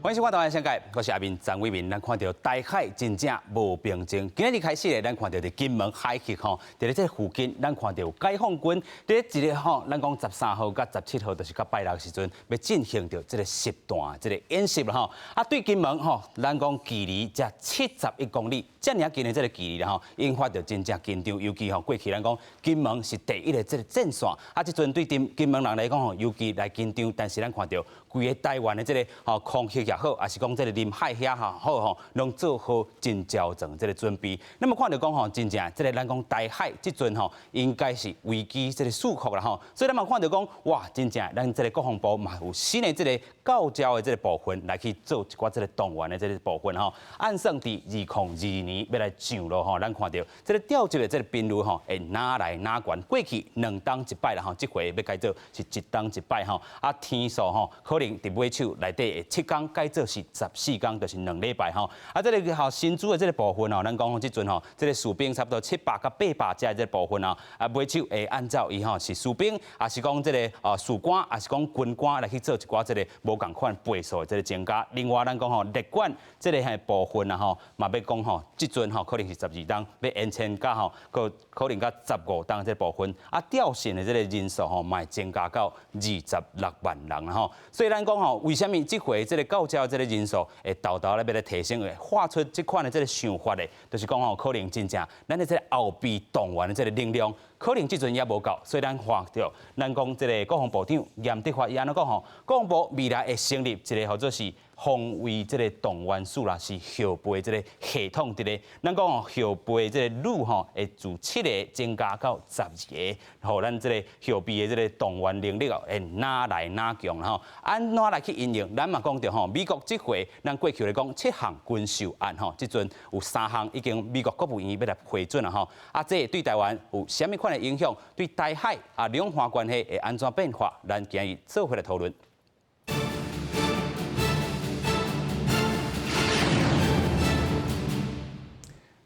歡迎收看《台灣世界》，我是阿明張偉民。咱看著台海真正無平靜。今仔日開始咧，咱看著佇金門海域吼，佇咧這個附近，咱看著有解放軍佇咧一個吼，咱講13號佮17號，就是佮拜六的時陣，欲進行著這個實彈這個演習啦吼。啊，對金門吼，咱講距離才71公里，遮爾近的這個距離啦吼，引發著真正緊張。尤其吼，過去咱講金門是第一个這個戰線，啊，這陣對金金門人來講吼，尤其來緊張。但是咱看著規个台灣的這個吼空域也好，抑是講這個臨海遐吼好吼，攏做好真周全這個準備。那麼看著講吼，真正這個咱講台海這陣吼，應該是危機這個四伏啦吼。所以咱嘛看著講，哇，真正咱這個國防部嘛有新的這個教召的這個部分來去做一寡這個動員的這個部分吼。按算佇2022年欲來上路吼，咱看著這個調集的這個頻率吼，會愈來愈懸。過去兩冬一擺啦吼，這回欲改做是一冬一擺吼。啊，天數吼，可能佇尾手內底會7工改做是14工，就是2禮拜吼。啊，這個吼薪資的這個部分吼，咱講這陣吼，這個士兵差不多700到800只的這個部分吼，啊，尾手會按照伊吼是士兵，抑是講這個啊士官，抑是講軍官來去做一寡這個無仝款倍數的這個增加。另外，咱講吼列管這個彼部分啊吼，嘛欲講吼，這陣吼可能是12冬，欲延伸到吼，閣可能到15冬這個部分。啊，調訓的這個人數吼，嘛會增加到26萬人吼。所以咱講吼，為啥物這回這個教召這個人數會沓沓咧欲來提升，會發出這款的這個想法的，就是講吼，可能真正咱的這個後備動員的這個能量，可能這陣猶無夠，所以咱看著，咱講這個國防部長嚴德發伊按怎講吼，國防部未來會成立一個號做是防衛這個動員署啦，是後備這個系統佇咧。咱講吼，後備這個旅吼會自七個增加到12個，予咱這個後備的這個動員能力哦，會愈來愈強吼。按怎來去應用？咱嘛講著吼，美國這回咱過去來講七項軍售案吼，這陣有三項已經美國國務院欲來批准了吼。啊，這對台灣有啥物款的影響？對台海啊兩岸關係會按怎變化？咱今日做伙來討論。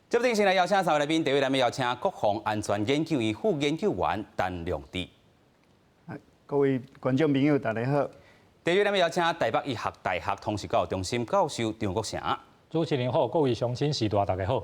節目先來邀請三位來賓，第一位咱欲邀請國防安全研究院副研究員陳良智。各位觀眾朋友，大家好。第二位咱欲邀請台北醫學大學通識教育中心教授張國城。主持人好，各位鄉親序大，大家好。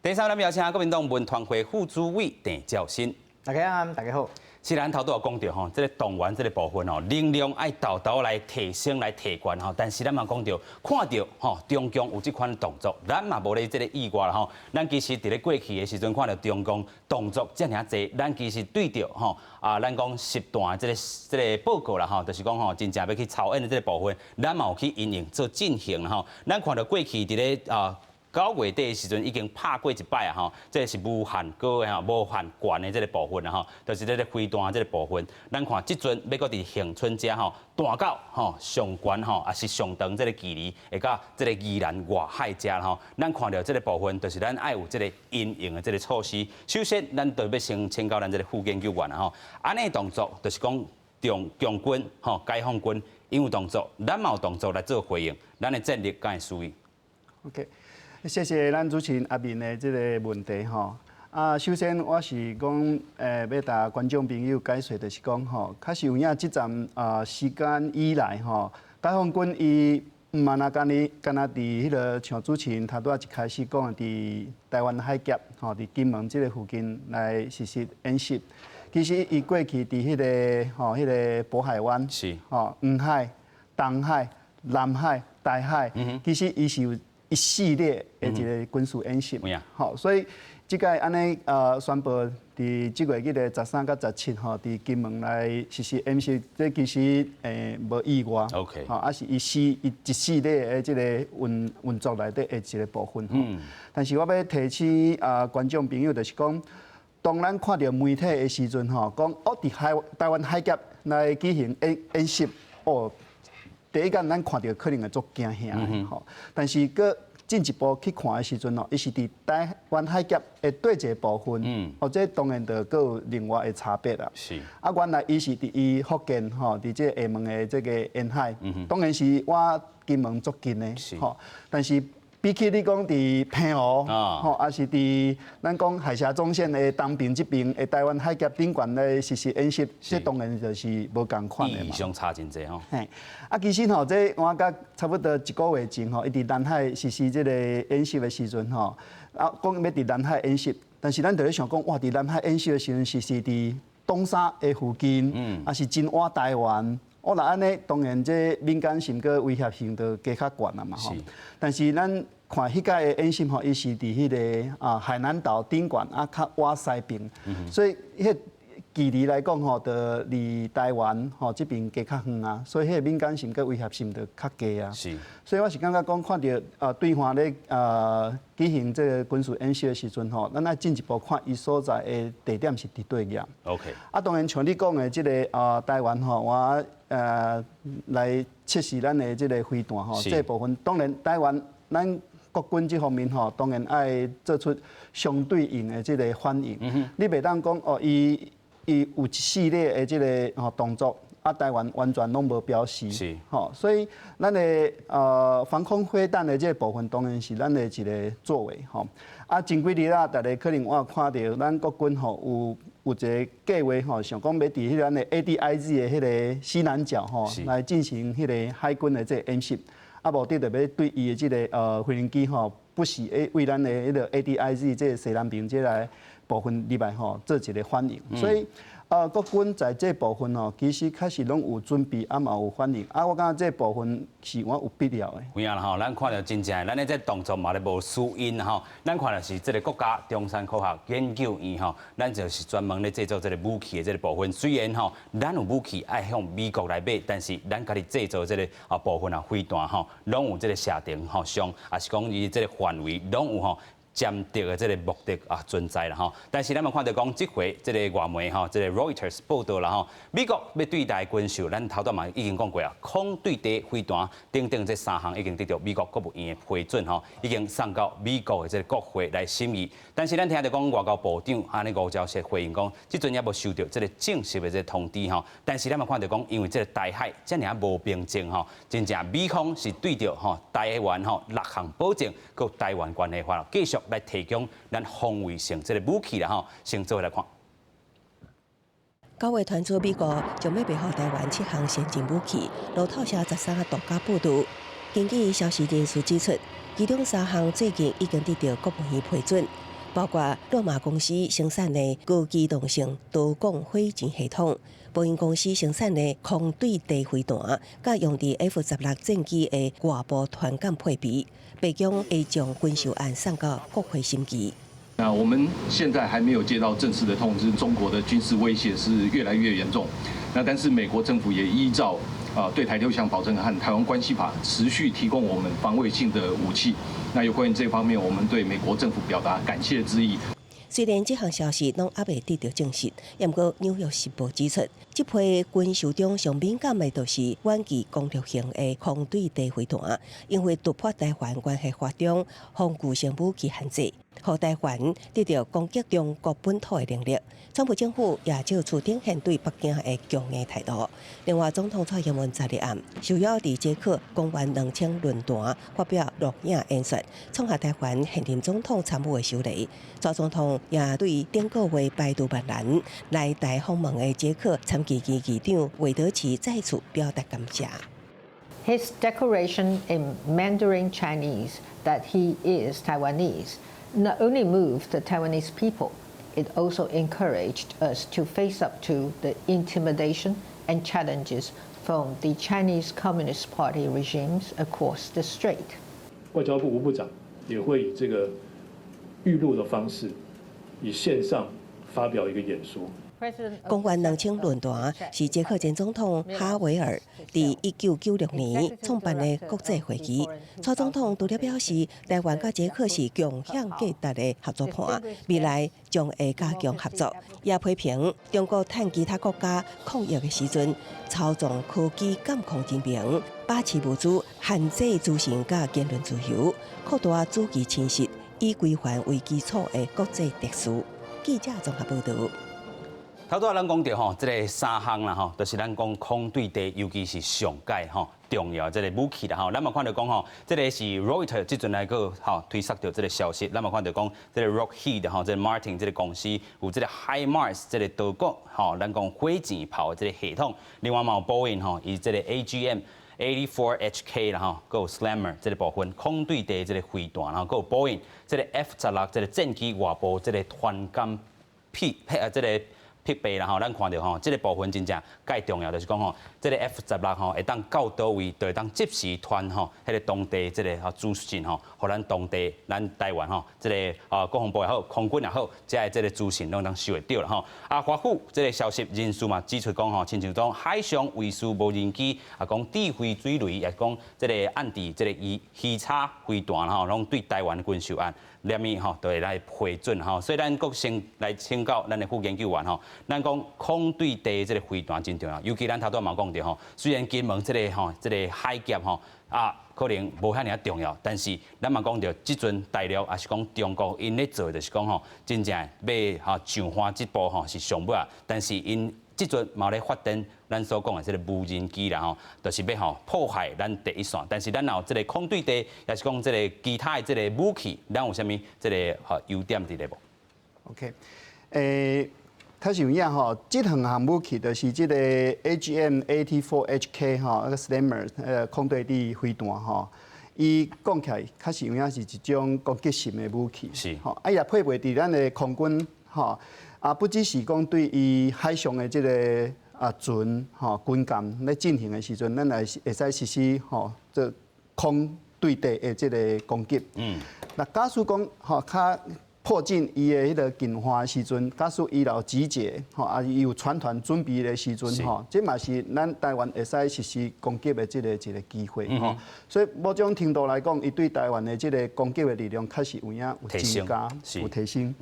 第三位咱欲邀請國民黨文團會副主委鄭兆新。大家好，大家好。是咱頭拄仔講著吼，這個動員這個部分吼，能量愛沓沓來提升來提懸吼。但是咱嘛講著，看著吼中共有這款動作，咱嘛無咧這個意外啦吼。咱其實佇咧過去的時陣看著中共動作遮爾濟，咱其實對著吼啊，咱講實彈這個這個報告啦吼，就是講吼真正欲去操演的這個部分，咱嘛有去因應做進行吼。咱看著過去佇咧啊9月底的時陣已經拍過一擺啊吼，這個是無限高的吼，無限懸的這個部分啊吼，就是這個飛彈這個部分。咱看這陣欲閣佇恆春遮吼彈到吼上懸吼，抑是上長這個距離，會到這個宜蘭外海遮吼。咱看著這個部分，就是咱愛有這個因應的這個措施。首先，咱就欲先請教咱這個副研究員啊吼，按呢動作就是講中共軍吼解放軍𪜶有動作，咱嘛有動作來做回應，咱的戰力敢會輸伊？OK。謝謝咱主持人阿明的這個問題吼。啊，首先我是講，欲共觀眾朋友解說，就是講吼，確實有影這陣啊時間以來吼，解放軍伊毋嘛若干呢，干焦佇彼個像主持人頭拄仔一開始講的，佇台灣海峽吼，佇金門這個附近來實施演習。其實伊過去佇彼個吼，彼個渤海灣、吼黃海、東海、南海、台海，其實伊是有一系列的一個軍事演習，吼，所以這擺按呢宣布佇這個月的13佮17吼，佇金門來實施演習，這其實無意外，OK，吼，啊是伊是伊一系列的這個運運作內底的一個部分，但是我欲提醒啊觀眾朋友，就是講，當咱看著媒體的時陣吼，講哦佇海台灣海峽來舉行演演習，哦。第一眼咱看著可能會足驚嚇的吼，但是閣進一步去看的時陣哦，伊是佇台灣海峽的佗一個部分，哦，這當然就閣有另外的差別啦。啊，原來伊是佇伊福建吼，佇這個廈門的這個沿海，當然是倚金門足近的，吼，但是比起你講佇澎湖，吼，抑是佇咱講海峽中線的東爿這邊的臺灣海峽頂懸來實施演習，這當然就是無仝款的嘛。意義上差真濟吼。嘿，啊，其實吼，這我佮差不多一個月前吼，伊佇南海實施這個演習的時陣吼，啊，講欲佇南海演習，但是咱就咧想講，哇，佇南海演習的時陣，是是佇東沙的附近，抑是真倚臺灣。哦，若按呢，當然這敏感性佮威脅性就加較懸啊嘛吼。但是咱看彼擺的演習吼，伊是佇彼个啊海南島頂懸啊較倚西爿，所以彼距離來講吼，就離臺灣吼這邊加較遠啊，所以彼个敏感性佮威脅性就較低啊。所以我是感覺講，看著啊對岸咧啊舉行這個軍事演習的時陣吼，咱愛進一步看伊所在的地點是佇佗位。 啊，當然像你講的這个啊臺灣吼，我來測試咱的這个飛彈吼，這個部分當然臺灣咱國軍這方面吼，當然愛做出相對應的這个反應。你袂當講哦，伊有一系列的這个吼動作，啊，臺灣完全攏無表示，吼，所以咱的防空飛彈的這個部分，當然是咱的一个作為吼。啊，前幾日啊，大家可能我有看著咱國軍吼有一个計劃吼，想講欲佇彼个咱的 ADIZ 的彼个西南角吼，來進行彼个海軍的這个演習，啊，目的就欲對伊的這个飛行機吼，不時會對咱的彼个 ADIZ 這个西南爿這个部分入來吼，做一个反應，所以國軍在這部分吼，其實確實攏有準備，啊嘛有反應，啊我感覺這部分是我有必要的。有影啦吼，咱看著真正，咱的這動作嘛咧無輸𪜶吼，咱看著是這个國家中山科學研究院吼，咱就是專門咧製作這个武器的這个部分。雖然吼，咱有武器愛向美國來買，但是咱家己製造這个啊部分啊飛彈吼，攏有這个射程吼上，抑是講伊這个範圍攏有吼針對的這个目的啊存在啦吼，但是咱嘛看著講，這回這个外媒吼，這个 Reuters 報導啦吼，美國欲對台軍售，咱頭拄嘛已經講過啊，空對地飛彈等等這三項已經得著美國國務院的批准吼，已經送到美國的這个國會來審議。但是咱聽著講外交部長按呢吳釗燮回應講，這陣猶無收著這个正式的這个通知吼。但是咱嘛看著講，因為這个台海遮爾無平靜吼，真正美方是對著吼台灣吼六項保證，佮台灣關係法繼續來提供咱防衛性這个武器啦吼，先做伙來看。 9月傳出美國將欲賣予台灣七項先進武器，路透社13號獨家報導。根據消息人士指出，其中三項最近已經得著國務院批准，包括洛馬公司生產的高機動性多管火箭系統、波音公司生產的空對地飛彈，佮用佇 F-16戰機的外部傳感配備。白宮會將軍售案送到國會審議。那我們現在還沒有接到正式的通知，中國的軍事威脅是越來越嚴重。那但是美國政府也依照啊對台六項保證和台灣關係法，持續提供我們防衛性的武器。那有關於這方面，我們對美國政府表達感謝之意。雖然這項消息攏猶未得著證實，毋過《紐約時報》指出，這批軍售中上敏感的，就是遠距攻略型的空對地飛彈，因為突破台灣關係法中防禦性武器限制，予台灣得著攻擊中國本土的能力。川普政府也借此展現對北京的強硬態度。另外，總統蔡英文十日暗受邀佇捷克公元2000論壇發表錄影演說，創下臺灣現任總統參與的首例。蔡總統也對頂個月排除萬難來台訪問的捷克參議院議長韋德奇再次表達感謝。 His declaration in Mandarin Chinese that he is Taiwanese not only moved the Taiwanese people, it also encouraged us to face up to the intimidation and challenges from the Chinese Communist Party regimes across the strait. 外交部吳部長也會以這個預錄的方式，以線上發表一個演說。公元2000論壇是捷克前總統哈維爾佇1996年創辦的國際會議。蔡總統除了表示，臺灣佮捷克是共享價值的合作伴，未來將會加強合作。也批評中國趁其他國家抗疫的時陣，操縱科技監控人民，把持物資，限制資訊佮言論自由，擴大主義侵蝕，以規範為基礎的國際秩序。記者綜合報導。頭拄仔咱講著吼，這个三項啦吼，就是咱講空對地，尤其是上蓋吼重要這个武器啦吼。咱嘛看著講吼，這个是 Reuters 這陣來閣吼推釋著這个消息，咱嘛看著講這个 Lockheed 吼，這个 Martin 這个公司有這个 HIMARS 這个多管吼，咱講火箭炮這个系統，另外嘛有波音吼，伊這个 AGM-84HK 啦吼，閣有 Slammer 這个部分空對地這个飛彈，然後閣有波音這个 F-16這个戰機外部這个傳感器啊，這个設備啦吼，咱看著吼，這个部分真正蓋重要，就是講吼，這个 F-16吼會當到佗位，就會當即時傳吼，彼个當地這个吼資訊吼，予咱當地咱台灣吼，這个啊國防部也好，空軍也好，遮的這个資訊攏當收會著啦吼。啊，華府這个消息人士嘛指出講吼，親像講海上衛士無人機啊，講智慧水雷，也講這个按佇這个魚魚叉飛彈吼，攏對台灣軍售案。連咪吼都會來批准吼，所以咱閣先來請教咱的副研究員吼，咱講空對地這个飛彈真重要，尤其咱頭拄仔嘛講著吼，雖然金門這个吼這个海峽吼啊可能無遐爾重要，但是咱嘛講著，這陣大陸抑是講中國𪜶咧做就是講吼，真正欲吼上岸這步吼是上尾啊，但是𪜶這陣嘛咧發展咱所講的這个無人機啦吼，就是欲吼破壞咱第一線。但是咱若有這个空對地，抑是講這个其他的這个武器，咱有啥物這个吼優點佇咧無？OK，較實有影吼，這兩項武器就是這个 AGM-84HK 吼，那个 Slammer 空對地飛彈吼，伊講起來確實有影是一種攻擊性的武器。吼，啊，伊若配備佇咱的空軍吼。啊，不只是講對伊海上的這个啊船吼軍艦咧進行的時陣，咱來會使實施吼這空對地的這个攻擊。那假使講吼較迫近伊的彼个近岸的時陣，假使伊有集結吼，啊伊有船團準備的時陣吼，這嘛是咱台灣會使實施攻擊的這个一个機會吼。所以某種程度來講，伊對台灣的這个攻擊的力量確實有影有增加，有提升。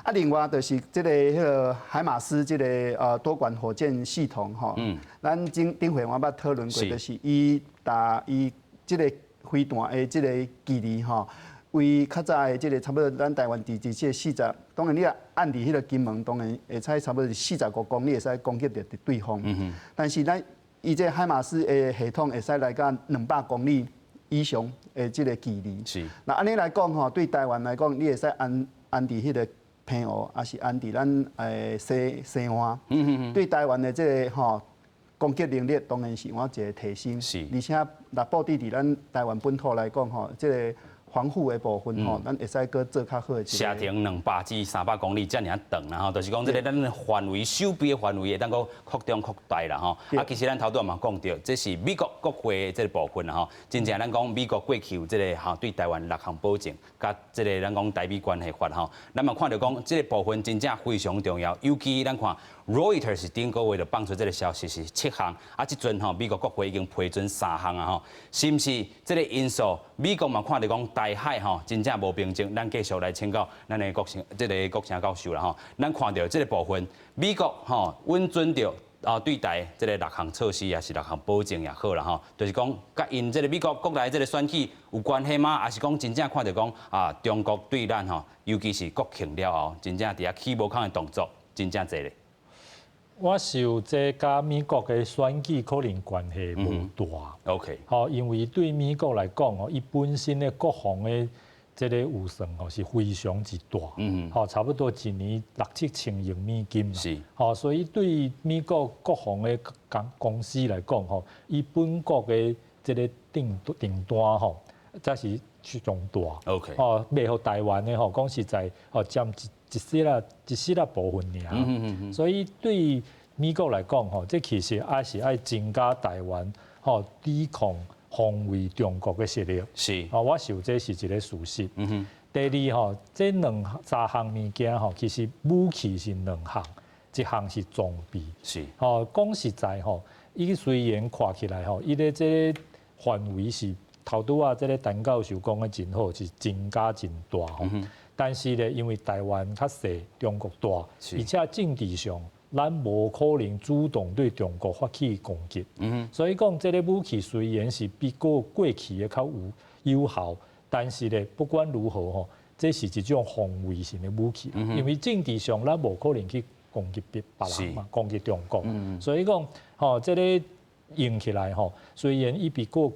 啊，另外就是這个彼个海馬斯這个多管火箭系統吼，咱頂頂回我捌討論過，就是伊打伊這个飛彈的這个距離吼。為較早的這个差不多，咱台灣佇這個四十，當然你若按佇彼个金門，當然會使差不多是45公里會使攻擊著對方。但是咱伊這海馬斯的系統會使來到200公里以上的這个距離。那按呢來講吼，對台灣來講，你會使安安佇彼个澎湖，抑是安佇咱西岸。對台灣的這个吼攻擊能力，當然是有一個提升。而且若布置佇咱台灣本土來講吼，這个防護的部分吼，咱會使閣做較好的。射程200至300公里遮爾長啦吼，就是講這个咱範圍守備的範圍會當閣擴張擴大啦吼。啊，其實咱頭拄仔嘛講著，這是美國國會的這个部分啦吼。真正咱講美國過去有這个吼對台灣六項保證，佮這个咱講台美關係法吼，咱嘛看著講這个部分真正非常重要，尤其咱看 Reuters 頂個月就放出這个消息是七項，啊，這陣吼美國國會已經批准三項啊吼，是毋是這个因素？美國嘛看著講台海吼真正無平靜，咱繼續來請教咱的國成這个國成教授啦吼。咱看著這个部分，美國吼穩準著啊對台這个六項措施也是六項保證也好啦吼，就是講佮𪜶這个美國國內這个選舉有關係嗎？抑是講真正看著講啊中國對咱吼，尤其是國慶了後，真正佇遐起無仝的動作，真正濟咧。我想這佮美國的選舉可能關係無大。 吼，因為對美國來講，吼，伊本身的國防的這個預算吼是非常之大。吼，差不多一年六七千億美金。吼，所以對美國國防的公司來講，吼，伊本國的這個訂單吼，才是上大。 吼，賣予台灣的吼，講實在，吼佔一細仔部分爾。所以對美國來講，吼，這其實還是愛增加台灣吼抵抗防衛中國的實力。吼，我想這是一個事實。第二吼，這兩三項物件吼，其實武器是兩項，一項是裝備。吼，講實在吼，伊雖然看起來吼，伊的這个範圍是頭拄仔這个陳教授講的真好，是增加真大吼。但是咧，因為台灣較細，中國大，而且政治上咱無可能主動對中國發起攻擊。所以講這个武器雖然是比過去的較有效，但是咧，不管如何吼，這是一種防衛性的武器，因為政治上咱無可能去攻擊別別人嘛，攻擊中國。所以講吼，這个用起來吼，雖然伊比過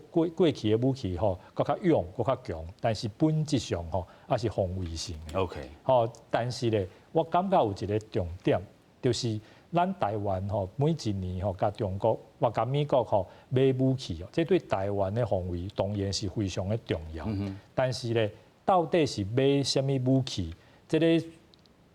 去的武器吼，閣較勇、閣較強，但是本質上吼，還是防衛性的。 吼，但是咧，我感覺有一个重點，就是咱台灣吼，每一年吼，佮中國或佮美國吼買武器哦，這對台灣的防衛當然是非常的重要。但是咧，到底是買啥物武器？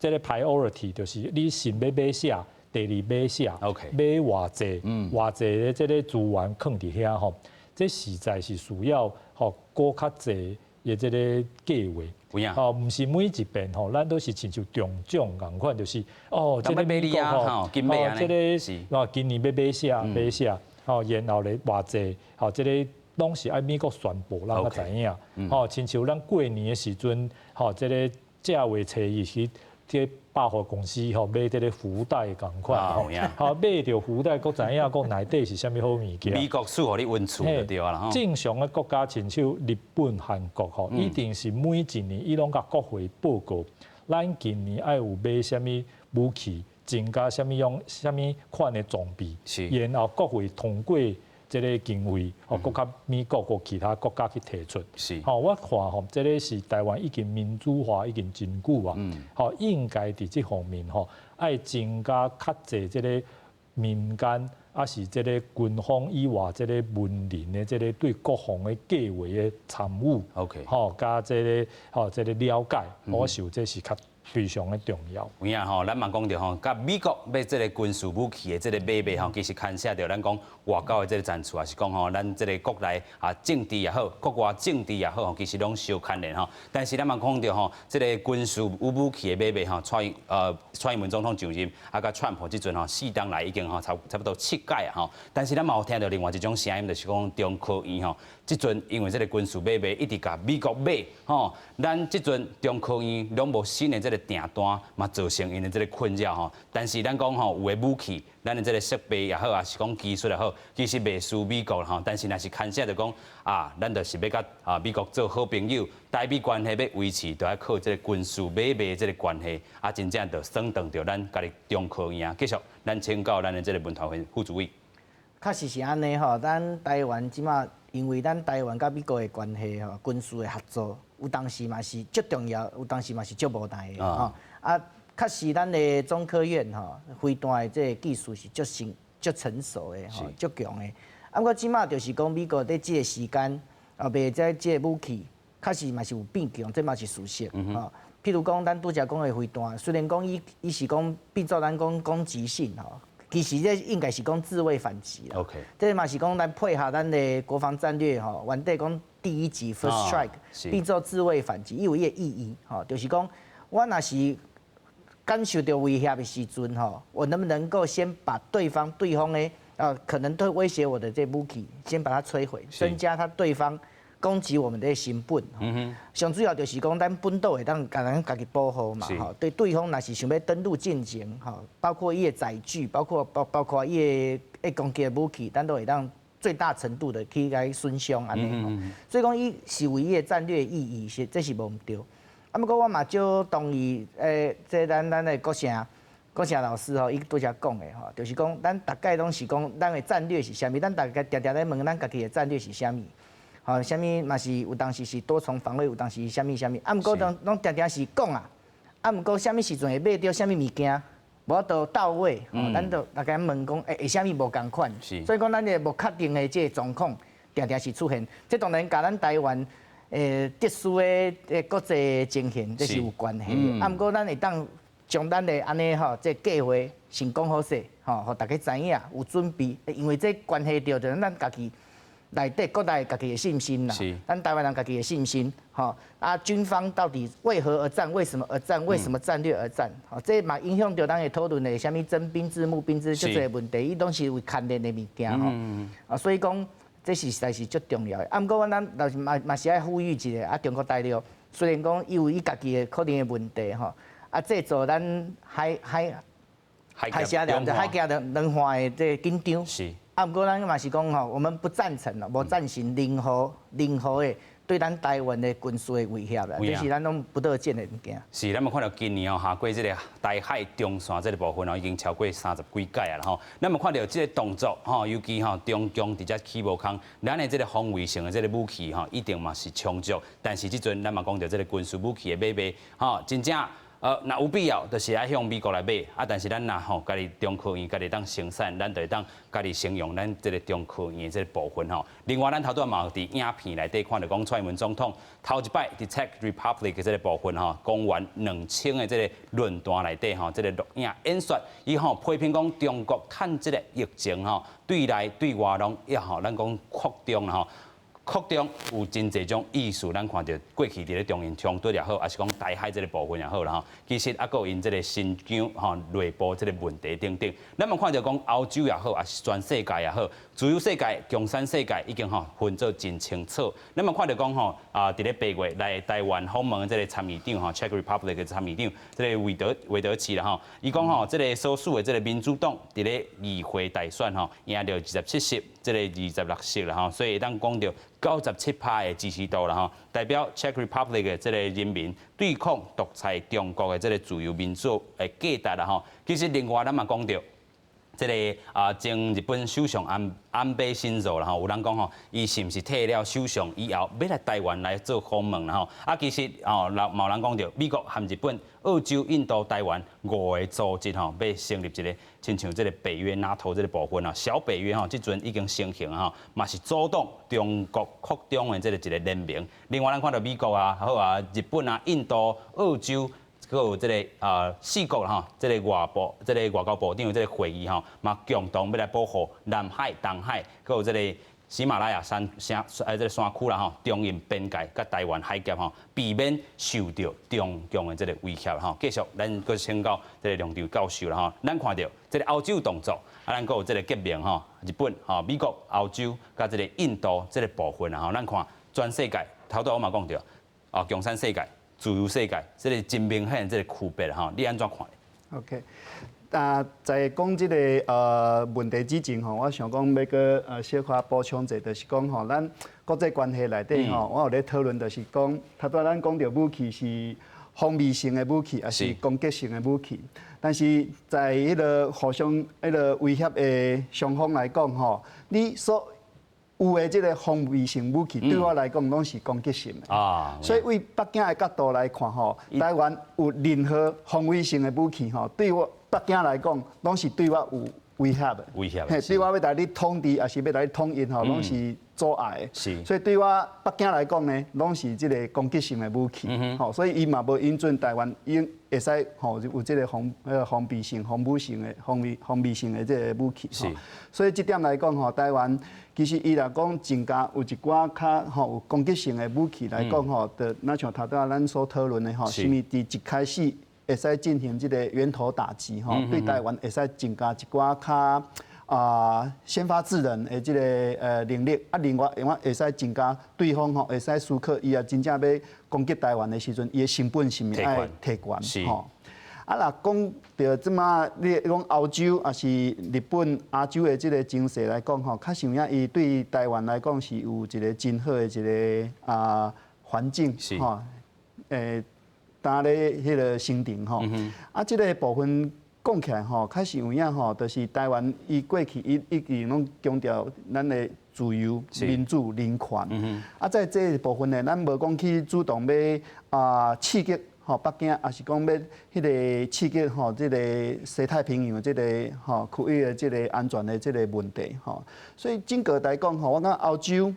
這个 priority 就是你先欲買啥？第二買啥？ 買偌濟？偌濟的這个資源囥佇遐吼，這實在是需要吼閣較濟的這个計劃。吼，毋是每一遍吼，咱都是親像中獎仝款，就是哦，這个美國吼，哦，這个哦，今年欲買啥買啥，吼，然後咧偌濟，吼，這个攏是愛美國宣布，咱才知影。吼，親像咱過年的時陣，吼，這个正月初一去這百貨公司吼買這个福袋仝款吼，吼買著福袋，閣知影講內底是啥物好物件。美國賜予你恩賜就對啦。正常的國家，親像日本、韓國吼，一定是每一年伊攏共國會報告，咱今年愛有買啥物武器，增加啥物樣啥物款的裝備，然後國會通過這个經費，吼，閣較美國或其他國家去提出。吼，我看吼，這个是台灣已經民主化已經真久啊，吼，應該佇這方面吼，愛增加較濟這个民間，抑是這个軍方以外這个文人的這个對國防的計劃的參與。 吼，佮這个吼這个了解，我想這是較非常的重要。有影吼，咱嘛講著吼，佮美國買這个軍事武器的這个買賣吼，其實牽涉著咱講外交的這个層次，也是講吼，咱這个國內啊政治也好，國外政治也好，其實攏相牽連吼。但是咱嘛講著吼，這个軍事武器的買賣吼，蔡英文總統上任，啊，佮川普這陣吼，四冬來已經吼差不多七屆啊吼。但是咱嘛有聽著另外一種聲音，就是講中科院吼，這陣因為這个軍事買賣一直共美國買吼，咱這陣中科院攏無新的這个訂單，嘛造成𪜶的這个困擾吼。但是咱講吼，有的武器，咱的這个設備也好，抑是講技術也好，其實袂輸美國吼。但是若是牽涉著講啊，咱就是欲佮啊美國做好朋友，台美關係欲維持，就愛靠這个軍事買賣這个關係，啊，真正就損斷著咱家己中科院。繼續，咱請教咱的這个文團副主委。確實是按呢吼，咱台灣這馬因為咱台灣佮美國的關係吼，軍事的合作有當時嘛是足重要，有當時嘛是足無奈的吼。啊，確實咱的中科院吼，飛彈的這个技術是足成足成熟的吼，足強的。啊，毋過這馬就是講美國佇這个時間啊，賣這个武器，確實嘛是有變強，這嘛是事實吼。譬如講，咱拄才講的飛彈，雖然講伊是講變做咱講攻擊性吼。其實這應該是講自衛反擊啦。 這嘛是講咱配合咱的國防戰略吼，原底講第一擊 first strike 變做自衛反擊，伊有伊的意義吼，就是講我若是感受著威脅的時陣吼，我能不能夠先把對方的可能對威脅我的這武器，先把它摧毀，增加他對方攻擊我們的成本。上主要就是講，咱本島會當共咱家己保護嘛，吼。對對方若是想欲登陸進前，吼，包括伊的載具，包括伊的攻擊的武器，咱都會當最大程度的去共損傷按呢。所以講，伊是有伊的戰略意義，是這是無毋對。啊，毋過我嘛足同意，這咱的國成老師吼，伊拄才講的吼，就是講咱逐擺攏是講咱的戰略是啥物，咱逐家定定咧問咱家己的戰略是啥物。吼，啥物嘛是有當時是多重防衛，有當時是啥物啥物，啊，毋過攏定定是講啊，啊，毋過啥物時陣會買著啥物物件，無法度到位，吼，咱就逐家問講，會啥物無仝款，所以講咱的無確定的這個狀況，定定是出現，這當然佮咱台灣特殊的國際情形，這是有關係的。啊，毋過咱會當將咱的按呢吼，這計劃先講好勢，吼，予大家知影有準備，因為這關係著就是咱家己內底國內家己的信心啦，咱台灣人家己的信心，吼啊，軍方到底為何而戰？為什麼而戰？為什麼戰略而戰？吼，這嘛影響著咱的討論的啥物徵兵制、募兵制，足濟問題，伊攏是有牽連的物件吼。啊，所以講這是實在是足重要的。啊，毋過咱就是嘛是愛呼籲一下啊，中國大陸雖然講伊有伊家己的可能的問題吼，啊，製造咱海峽兩岸的這個緊張。啊，毋過咱嘛是講吼，我們不贊成咯，無贊成任何任何的對咱台灣的軍事的威脅啦，這是咱攏不樂見的物件。是，咱嘛看著今年哦，下過這个台海中線這个部分哦，已經超過三十幾擺啊啦吼。咱嘛看著這个動作吼，尤其吼中共佇遮起無空，咱的這个防衛性的這个武器吼，一定嘛是充足。但是這陣咱嘛講著這个軍事武器的買賣吼，真正若有必要，就是愛向美國來買啊。但是咱若吼家己中科院家己當生產，咱就會當家己使用咱這个中科院的這个部分吼。另外，咱頭拄仔嘛有佇影片內底看著講，蔡英文總統頭一擺佇 Czech Republic 的這个部分吼，公元2000的這个論壇內底吼，這个錄影演說，伊吼批評講中國趁這个疫情吼，對內對外攏也吼，咱講擴張啦吼。擴張有真濟種意思，咱看著過去佇咧中印衝突也好，抑是講台海這个部分也好啦吼。其實猶閣有𪜶這个新疆吼內部這个問題等等，咱嘛看著講歐洲也好，抑是全世界也好，自由世界、共產世界已經吼分做真清楚。咱嘛看著講吼啊，佇咧8月來台灣訪問的這个參議長吼，Czech Republic 的參議長，這个韋德奇啦吼，伊講吼，這个所屬的這个民主黨佇咧議會大選吼贏著27席，這个26席啦吼，所以會當講著97%的支持度啦吼，代表 Czech Republic 的這个人民對抗獨裁中國的這个自由民主的價值啦吼。其實另外咱嘛講著這个啊，前日本首相安倍晉三啦吼，有人講吼，伊是毋是退了首相以後，欲來台灣來做訪問啦吼？啊，其實哦，嘛有人講著美國和日本、澳洲、印度、台灣五个組織吼，欲成立一个親像這个北約、NATO 這个部分啊，小北約吼，這陣已經成型吼，嘛是阻擋中國擴張的這个一个聯盟。另外，咱看著美國啊，好啊，日本啊、印度、澳洲。閣有這个啊四國吼，這个外部、這个外交部長這个會議吼，嘛共同欲來保護南海、東海，閣有這个喜馬拉雅山山這个山區啦吼，中印邊界佮台灣海峽吼，避免受著中共的這个威脅吼。繼續，咱閣請教這个梁教授啦吼，咱看著這个歐洲動作，啊，咱閣有這个結盟吼，日本吼、美國、歐洲佮這个印度這个部分啦吼，咱看全世界頭拄我嘛講著，啊，共產世界、自由世界，這个真明顯這个區別吼，你按怎看？ OK，啊，在講這个問題之前吼，我想講欲閣小可補充者，就是講吼，咱國際關係內底吼，我有咧討論，就是講，頭拄仔咱講著武器是防禦性的武器，抑是攻擊性的武器。但是在彼个互相彼个威脅的雙方來講吼，你所有的這个防衛性武器對我來講攏是攻擊性的。所以對北京的角度來看吼，台灣有任何防衛性的武器吼，對我北京來講攏是對我有威脅的。威脅。嘿，對我欲來你統治，抑是欲來統一吼，攏是阻礙的。所以對我北京來講呢，攏是這个攻擊性的武器。吼，所以伊嘛無允准台灣應會使吼有這个防備性、防武性的、防備性的這个武器。所以這點來講吼，台灣其實伊若講增加有一寡較吼有攻擊性的武器來講吼，就若像頭拄仔咱所討論的吼，啥物佇一開始會使進行這个源頭打擊吼，對台灣會使增加一寡較先發制人的這个能力，啊，另外另外會使增加對方吼會使思考，伊若真正欲攻擊台灣的時陣，伊的成本是毋是愛提懸吼？啊，若講著這馬你講歐洲抑是日本、亞洲的這个情勢來講吼，確實有影伊對台灣來講是有一个真好的一个環境吼，擔咧彼个生成吼。啊，這个部分講起來吼，確實有影吼，就是台灣伊過去伊一直攏強調咱的自由、民主、人權。啊，在這个部分呢，咱無講去主動欲刺激吼北京，抑是講欲彼个刺激吼這个西太平洋這个吼區域的這个安全的這个問題吼。所以整個來講吼，我感覺歐洲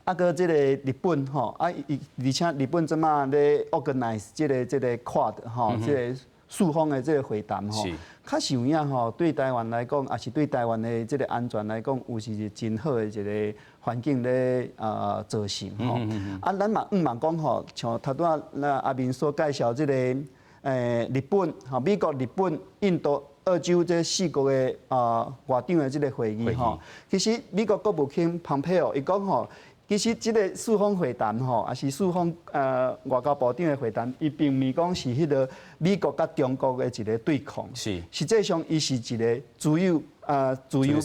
啊，閣這个日本吼，啊，而且日本這馬咧 organize 這個 Quad 吼，這个四方的這个會談吼，確實有影吼，對台灣來講，抑是對台灣的這个安全來講，有是真好的一个環境咧造成吼。啊，咱嘛毋茫講吼，像頭拄仔那阿明所介紹這个日本吼，美國、日本、印度、澳洲這四國的外長的這个會議吼，其實美國國務卿蓬佩奧伊講吼，其實這個四方會談吼，抑是四方外交部長的會談，伊並毋是講是彼個美國佮中國的一個對抗。實際上伊是一個自由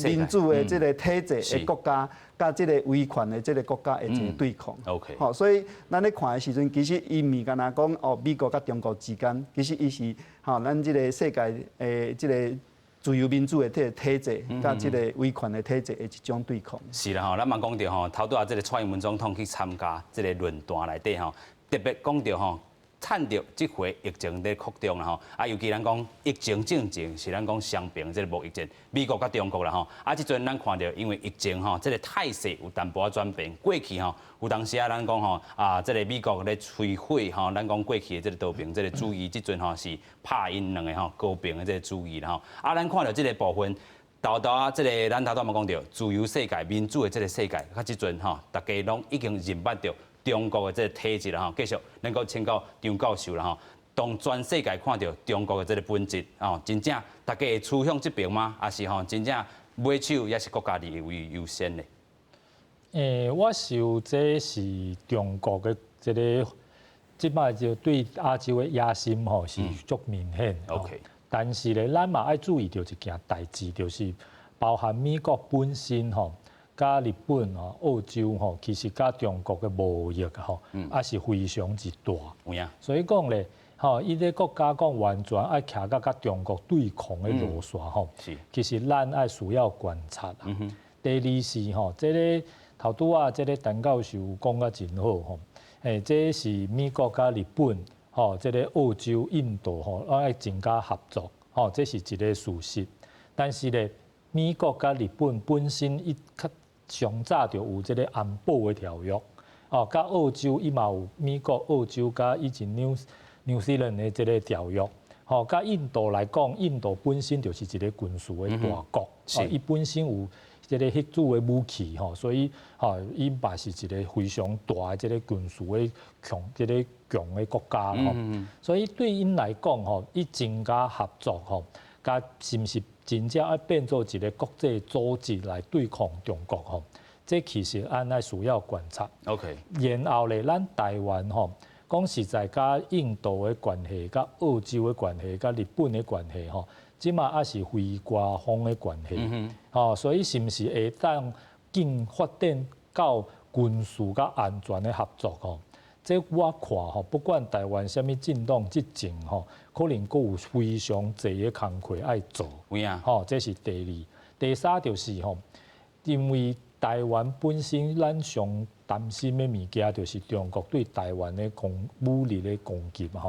民主的這個體制的國家，佮這個威權的這個國家的一個對抗。 吼，所以咱咧看的時陣，其實伊毋是干焦講哦，美國佮中國之間，其實伊是吼咱這個世界的這個自由民主的這個體制，佮這個威權的體制的一種對抗。是啦吼，咱嘛講著吼，頭拄仔這個蔡英文總統去參加這個論壇內底吼，特別講著吼，趁著這回疫情咧擴張啦吼，啊，尤其咱講疫情進前是咱講雙邊這個貿易戰，美國佮中國啦吼，啊，這陣咱看著因為疫情吼，這個態勢有淡薄仔轉變，過去吼有當時啊，咱講吼啊，這個美國咧摧毀吼，咱講過去的這個和平這個主義，這陣吼是拍𪜶兩個吼和平的這個主義啦吼，啊，咱看著這個部分。沓沓仔，這個咱頭拄仔嘛講著，自由世界、民主的這個世界，較這陣吼，大家攏已經認捌著中國的這個體制啦吼。繼續能夠請教張教授啦吼，當全世界看著中國的這個本質吼，真正大家會趨向這邊嗎？抑是吼真正買手抑是國家利益為優先的？我想這是中國的這個，這擺就對亞洲的野心吼是足明顯。 但是咧，咱嘛愛注意著一件代誌，就是包含美國本身吼，佮日本吼、澳洲吼，其實佮中國的貿易吼，也是非常之大。所以講咧，吼，伊個國家講完全愛徛佮中國對抗的路線吼，其實咱愛需要觀察。第二是吼，這個頭拄仔這個陳教授講甲真好吼，這是美國佮日本。吼，這個澳洲、印度吼，攏愛增加合作，吼，這是一個事實。但是咧，美國佮日本本身伊較上早就有這個安保的條約，哦，佮澳洲伊嘛有美國、澳洲佮以前 New Zealand 的這個條約，吼，佮印度來講，印度本身就是一個軍事的大國，伊本身有這個核子的武器，吼，所以吼，伊嘛是一個非常大的這個軍事的強，這個強的國家吼。所以對𪜶來講吼，伊增加合作吼，佮是毋是真正愛變做一個國際組織來對抗中國吼？這其實咱愛需要觀察。 然後咧，咱台灣吼，講實在，佮印度的關係、佮澳洲的關係、佮日本的關係吼，這馬猶是非官方的關係，吼，所以是毋是會當更發展到軍事佮安全的合作吼？這我看吼，不管台灣啥物政黨執政吼，可能閣有非常濟的工課愛做。吼，這是第二。第三就是吼，因為台灣本身咱上擔心的物件就是中國對台灣的攻武力的攻擊吼。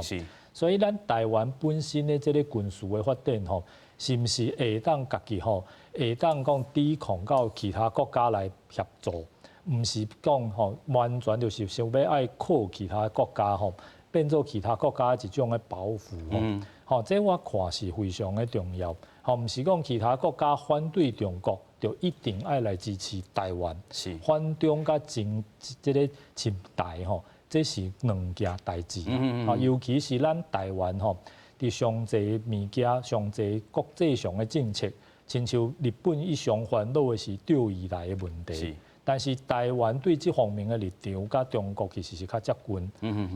所以咱台灣本身的這個軍事的發展吼，是毋是會當家己吼，會當講抵抗到其他國家來協助？毋是講吼，完全就是想欲愛靠其他國家吼，變做其他國家一種的包袱吼。吼，這我看是非常的重要。吼，毋是講其他國家反對中國，就一定愛來支持台灣。反中佮親這個親台吼，這是兩件代誌。吼，尤其是咱台灣吼，佇上濟物件、上濟國際上的政策，親像日本伊上煩惱的是釣魚台的問題。但是台灣對這方面的立場，佮中國其實是較接近。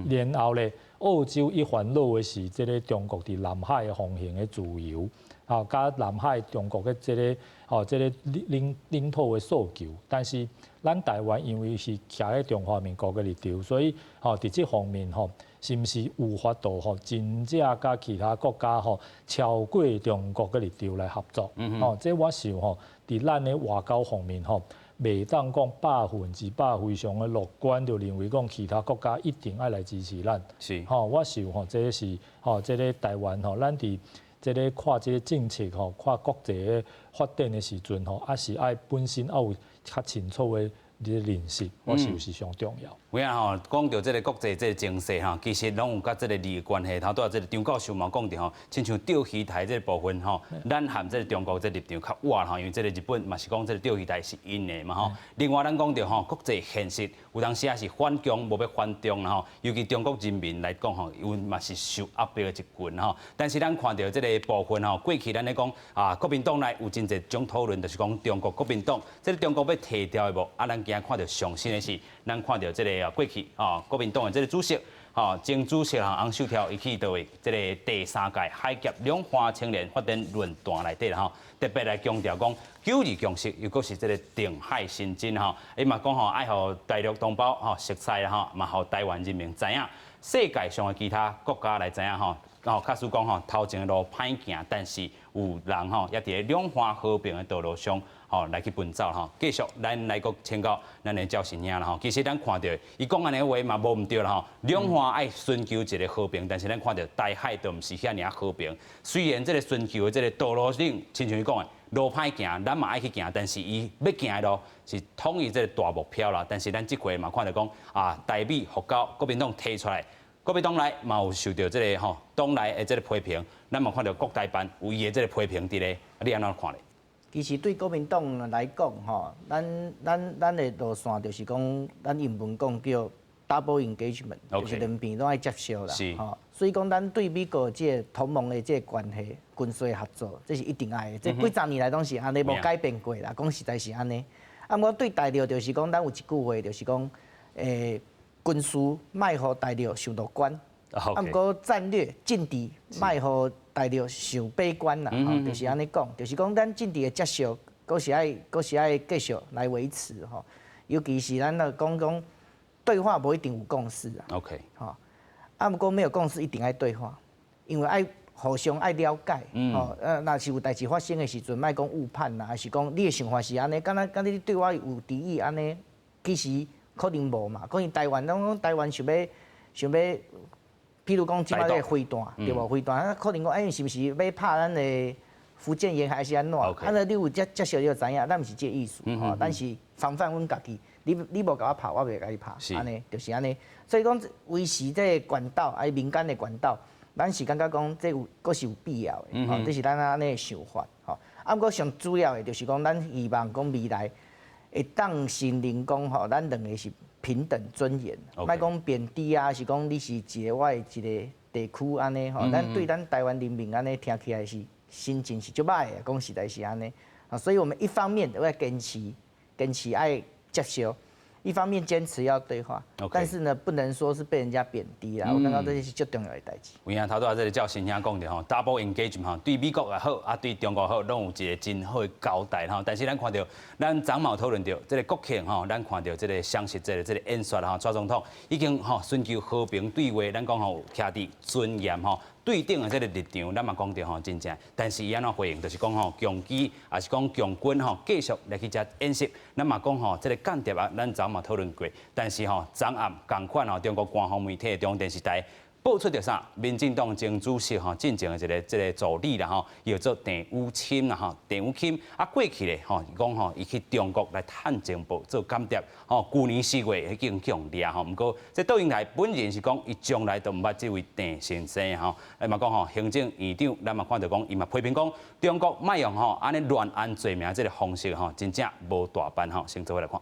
然後咧，澳洲伊煩惱的是這個中國佇南海的航行的自由，吼，佮南海中國的這個吼這個領土的訴求。但是咱台灣因為是徛佇中華民國的立場，所以吼佇這方面吼，是毋是有法度吼真正佮其他國家吼超過中國的立場來合作？吼，這我想吼，佇咱的外交方面吼，袂當講100%非常的樂觀，就認為講其他國家一定愛來支持咱。吼，我想吼，這是吼，這個台灣吼，咱佇這個看這個政策吼，看國際的發展的時陣吼，猶是愛本身愛有較清楚的這個認識，我想是上重要。有影吼，講著這個國際這個情勢吼，其實攏有佮這個利益關係。頭拄仔這個張教授嘛講著吼，親像釣魚台這個部分吼，咱和這個中國這個立場較倚吼，因為這個日本嘛是講這個釣魚台是𪜶的嘛吼。另外，咱講著吼，國際現實有當時也是反共，無欲反中啦吼。尤其中國人民來講吼，𪜶嘛是受壓迫的一群吼。但是咱看著這个部分吼，過去咱咧講啊，國民黨內有真濟種討論，就是講中國國民黨，這个中國欲提掉的無？啊，咱今仔看著上新的是，咱看著這个啊過去啊國民黨的這个主席。吼，前主席哈洪秀柱，伊去佗位？這个第三屆海峽兩岸青年發展論壇內底啦吼，特別來強調講九二共識，又閣是這个定海神針吼。伊嘛講吼，愛予大陸同胞吼熟悉啦吼，嘛予台灣人民知影，世界上的其他國家來知影吼。哦，假使講吼，頭前的路歹行，但是有人吼，也佇咧兩岸和平的道路上吼來去奔走吼。繼續，咱來閣請教咱的趙新兄啦吼。其實咱看著，伊講按呢話嘛無毋對啦吼。兩岸愛尋求一个和平，但是咱看著台海就毋是遐爾和平。雖然這个尋求的這个道路頂，親像伊講的路歹行，咱嘛愛去行，但是伊欲行的路是統一這个大目標啦。但是咱這回嘛看著講啊，台美復交，國民黨提出來。國民黨內嘛有受著這个吼黨內的這个批評，咱嘛看著國台辦有伊的這个批評佇咧，你按怎看咧？其實對國民黨來講，吼，咱的路線就是講，咱英文講叫 double engagement，就是兩邊攏愛接觸啦。吼，所以講咱對美國這个同盟的這个關係、軍事合作，這是一定愛的。這幾十年來攏是按呢，無改變過啦。講實在是按呢。啊，毋過對大陸就是講，咱有一句話就是講，軍事莫予大陸傷樂觀，啊，毋過戰略政治莫予大陸傷悲觀啦，吼，就是按呢講，就是講咱政治的接觸，閣是愛繼續來維持吼，尤其是咱若講講對話無一定有共識啊， 吼，啊，毋過沒有共識一定愛對話，因為愛互相愛了解，吼，若是有代誌發生的時陣，莫講誤判啦，還是講你的想法是按呢，敢若敢若你對我有敵意按呢，其實可能無嘛，可能台灣攏講台灣想欲，譬如講這擺個飛彈，對無？飛彈啊，可能講欸，是毋是欲拍咱的福建沿海，還是按怎？啊，那你有接觸你就知影，咱毋是這个意思，吼，咱是防範阮家己。你無共我拍，我袂共你拍，按呢就是按呢。所以講維持這个管道，啊民間的管道，咱是感覺講這有閣是有必要的，吼，這是咱按呢想法，吼。啊，毋過上主要的就是講，咱希望講未來會當承認講吼，咱兩个是平等尊嚴，莫講貶低啊，是講你是一个我的一个地區按呢吼，咱對咱台灣人民按呢聽起來是心情是足歹的，講實在是按呢。啊，所以我們一方面要堅持愛接觸，一方面堅持要對話，但是呢，不能說是被人家貶低啦。我感覺這是最重要的代誌。有影頭拄仔這个趙新兄講著吼，double engagement 吼，對美國也好，啊對中國好，攏有一个真好的交代吼。但是咱看著，咱昨嘛有討論著，這个國慶吼，咱看著這个雙十節的這个演說吼，蔡總統已經吼尋求和平對話，咱講吼徛佇尊嚴吼對等的這个立場，咱嘛講著吼真正。但是伊按怎回應，就是講吼共機，抑是講共軍吼繼續來去遮演習。咱嘛講吼這个間諜啊，咱昨嘛討論過。但是吼昨暗仝款吼，中國官方媒體中央電視台報出著啥？民進黨前主席吼進前的一个這个助理啦吼，伊叫做鄭雨欽啦吼，鄭雨欽啊過去咧吼，伊講吼伊去中國來探情報做間諜吼，舊年4月已經予人掠吼，毋過這杜英台本人是講伊從來都毋捌這位鄭先生吼，啊嘛講吼行政院長，咱嘛看著講伊嘛批評講中國莫用吼按呢亂安罪名這个方式吼，真正無大範吼，先做伙來看。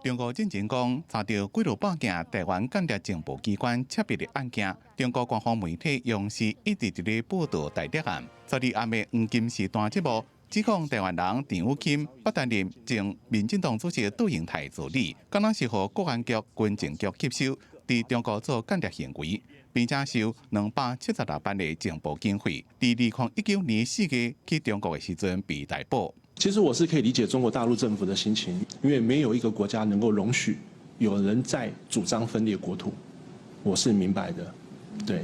中國進前講查著幾落百件台灣間諜情報機關竊密的案件，中國官方媒體央視一直佇咧報導台諜案。12暗的黃金時段節目，指控台灣人鄭雨欽不擔任前民進黨主席杜英台助理，敢若是予國安局、軍情局吸收，佇中國做間諜行為，並且收276萬的情報經費。佇2019年4月去中國的時陣被逮捕。其實我是可以理解中國大陸政府的心情，因為沒有一個國家能夠容許有人在主張分裂國土，我是明白的，對。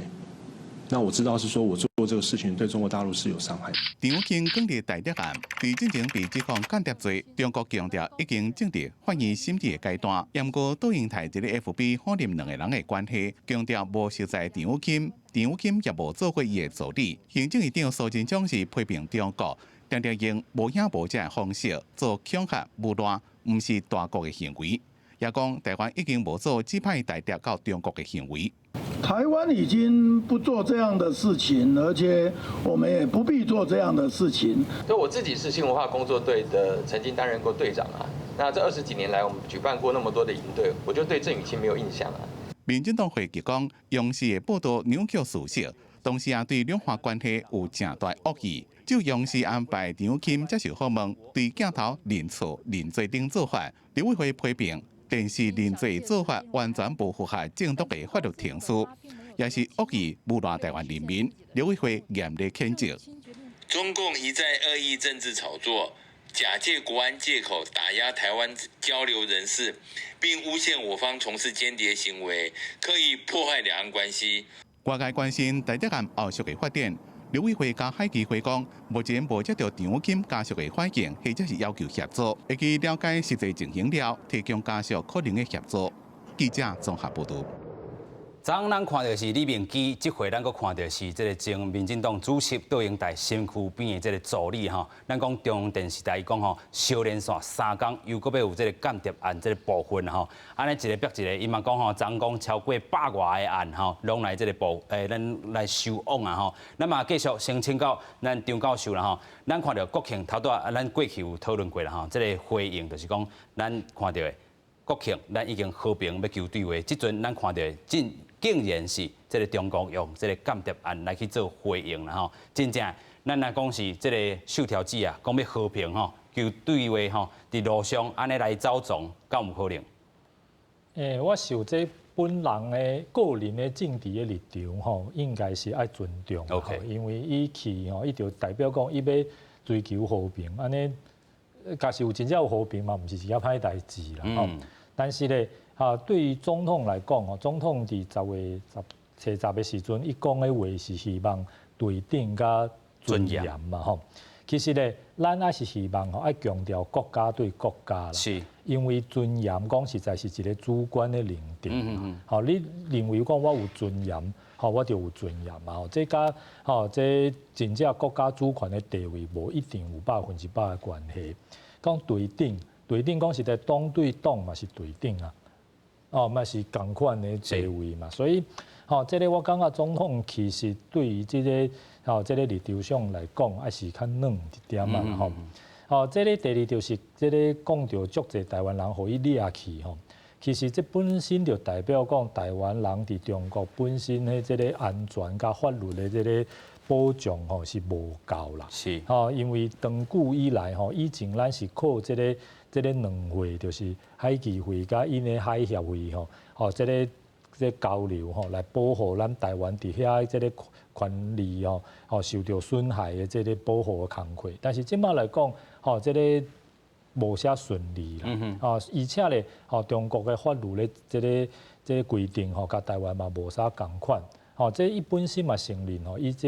那我知道是說我做這個事情對中國大陸是有傷害。鄭雨欽捲入台諜案，佇進前被指控間諜罪，中國強調已經進入法院審理的階段。毋過杜英台佇咧 FB 否認兩個人的關係，強調無熟似鄭雨欽，鄭雨欽也無做過伊的助理。行政院長蘇貞昌是批評中國，常常用無影無跡的方式做恐嚇、誣賴，毋是大國的行為。也講台灣已經無做指派台諜到中國的行為。台灣已經不做這樣的事情，而且我們也不必做這樣的事情。所以我自己是新文化工作隊的，曾經擔任過隊長啊。那這20幾年來，我們舉辦過那麼多的營隊，我就對鄭雨清沒有印象啊。民進黨回擊講，央視的報道扭曲事實，同時也對兩岸關係有誠大惡意。就央視安排張雨衾接受訪問，對鏡頭認錯認罪等做法，陸委會批評電視認罪做法完全無符合正當的法律程序，也是惡意侮辱台灣人民。陸委會嚴厲譴責。中共一再惡意政治炒作，假借國安借口打壓台灣交流人士，並誣陷我方從事間諜行為，刻意破壞兩岸關係。外界關心台諜案後續的發展，陸委會佮海基會講，目前無接到張雨衾家屬的反映，或者是要求協助，會去了解實際情形了，提供家屬可能的協助。記者綜合報導。昨昏咱看著是李明基，這回咱閣看著是這个前民進黨主席卓榮泰身軀邊的這个助理吼。咱講中央電視台講吼，相連紲3工又閣欲有這个間諜案這个部分吼。按呢一个逼一个，伊嘛講吼，昨昏講超過百外个案吼，攏來這个部欸，咱來收網啊吼。咱嘛繼續先請教咱張教授啦吼。咱看著國慶頭拄仔，咱過去有討論過啦吼。這个回應就是講，咱看著的國慶，咱已經和平欲求對話，這陣咱看著竟然是這个中國用這个間諜案來去做回應啦吼，真正咱若講是這个秀條子啊，講欲和平吼，求對話吼，佇路上按呢來走傱，敢有可能？欸，我想這本人的個人的政治的立場吼，應該是愛尊重。 因為伊去吼，伊就代表講伊欲追求和平，按呢，假使有真正有和平嘛，毋是一件歹代誌啦吼。但是咧，啊，對於總統來講吼，總統佇10月10初十的時陣，伊講的話是希望對等佮尊嚴嘛吼。其實咧，咱也是希望吼，愛強調國家對國家啦。因為尊嚴講實在是一個主觀的認定。吼，你認為講我有尊嚴，吼，我就有尊嚴嘛。吼，這佮吼，這真正國家主權的地位無一定有100%的關係。講對等，對等講實在黨對黨嘛是對等啊。哦，嘛是仝款的地位嘛，所以，吼，這个我感覺總統其實對於這个，吼，這个立場上來講，還是較軟一點仔吼。吼，這个第二就是這个講著足濟台灣人予伊掠去吼，其實這本身就代表講台灣人佇中國本身的這个安全佮法律的這个保障吼是無夠啦。吼，因為長久以來吼，以前咱是靠這个。這个兩會就是海基會佮𪜶的海協會吼，吼，這个這个交流吼，來保護咱台灣佇遐這个權利吼，吼受著損害的這个保護的工課。但是這馬來講，吼，這个無啥順利啦，吼，而且咧，吼，中國的法律咧，這个這个規定吼，佮台灣嘛無啥仝款。吼，這伊本身嘛承認吼，伊這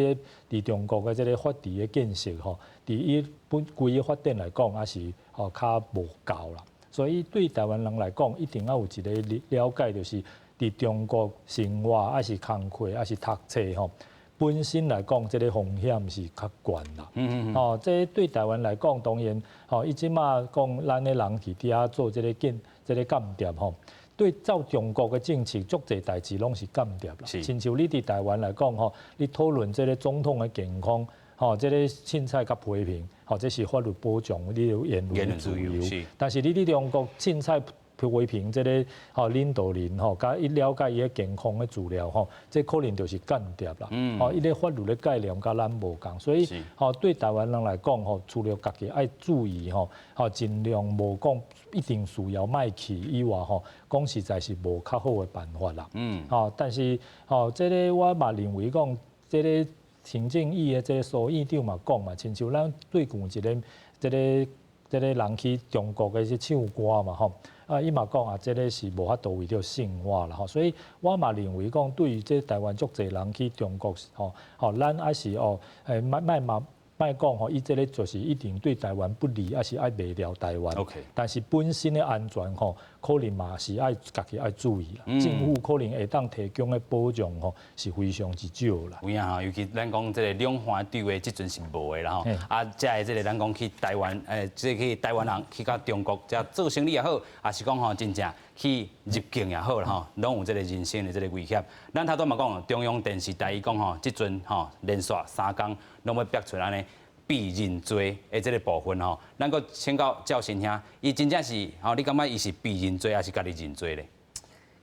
佇中國的這个法治的建設吼，佇伊本規个發展來講，也是吼較無夠啦。所以對台灣人來講，一定要有一个了解，就是佇中國生活，抑是工課，抑是讀冊吼，本身來講，這个風險是較懸啦。吼，這對台灣來講，當然吼，伊這馬講咱的人去佇遐做這个間這个間諜吼。對照中國的政策，足濟代誌攏是間諜啦。親像你佇台灣來講吼，你討論這个總統的健康，吼，這个凊彩佮批評，吼，這是法律保障你有言論自由。但是你佇中國凊彩批評這个吼領導人吼，佮伊了解伊的健康的資料吼，這可能就是間諜啦。吼，伊个法律的概念佮咱無仝，所以吼對台灣人來講吼，除了家己愛注意吼，吼盡量無講一定需要莫去以外吼，講實在是無較好的辦法啦。吼，但是吼，這个我嘛認為講，這个行政院的這个蘇院長嘛講嘛，親像咱最近有一个這个這个人去中國的去唱歌嘛吼。啊，伊嘛講啊，這个是無法度為著生活啦吼，所以我嘛認為講，對於這台灣足濟人去中國吼，吼，咱抑是哦，欸，莫莫嘛莫講吼，伊這个就是一定對台灣不利，抑是愛賣掉台灣。 但是本身的安全吼，可能嘛是愛家己愛注意啦。政府可能會當提供的保障吼，是非常之少啦。有影吼，尤其咱講這个兩岸對話這陣是無的啦吼。啊，這个這个咱講去台灣，欸，這個去台灣人去到中國遮做生意也好，抑是講吼真正去入境也好啦吼，攏有這个人身的這个危險。咱頭拄嘛講，中央電視台伊講吼，這陣吼連紲3工攏欲逼出按呢。被認罪的這个部分吼，咱閣請教趙新兄，伊真正是吼，你感覺伊是被認罪，抑是家己認罪咧？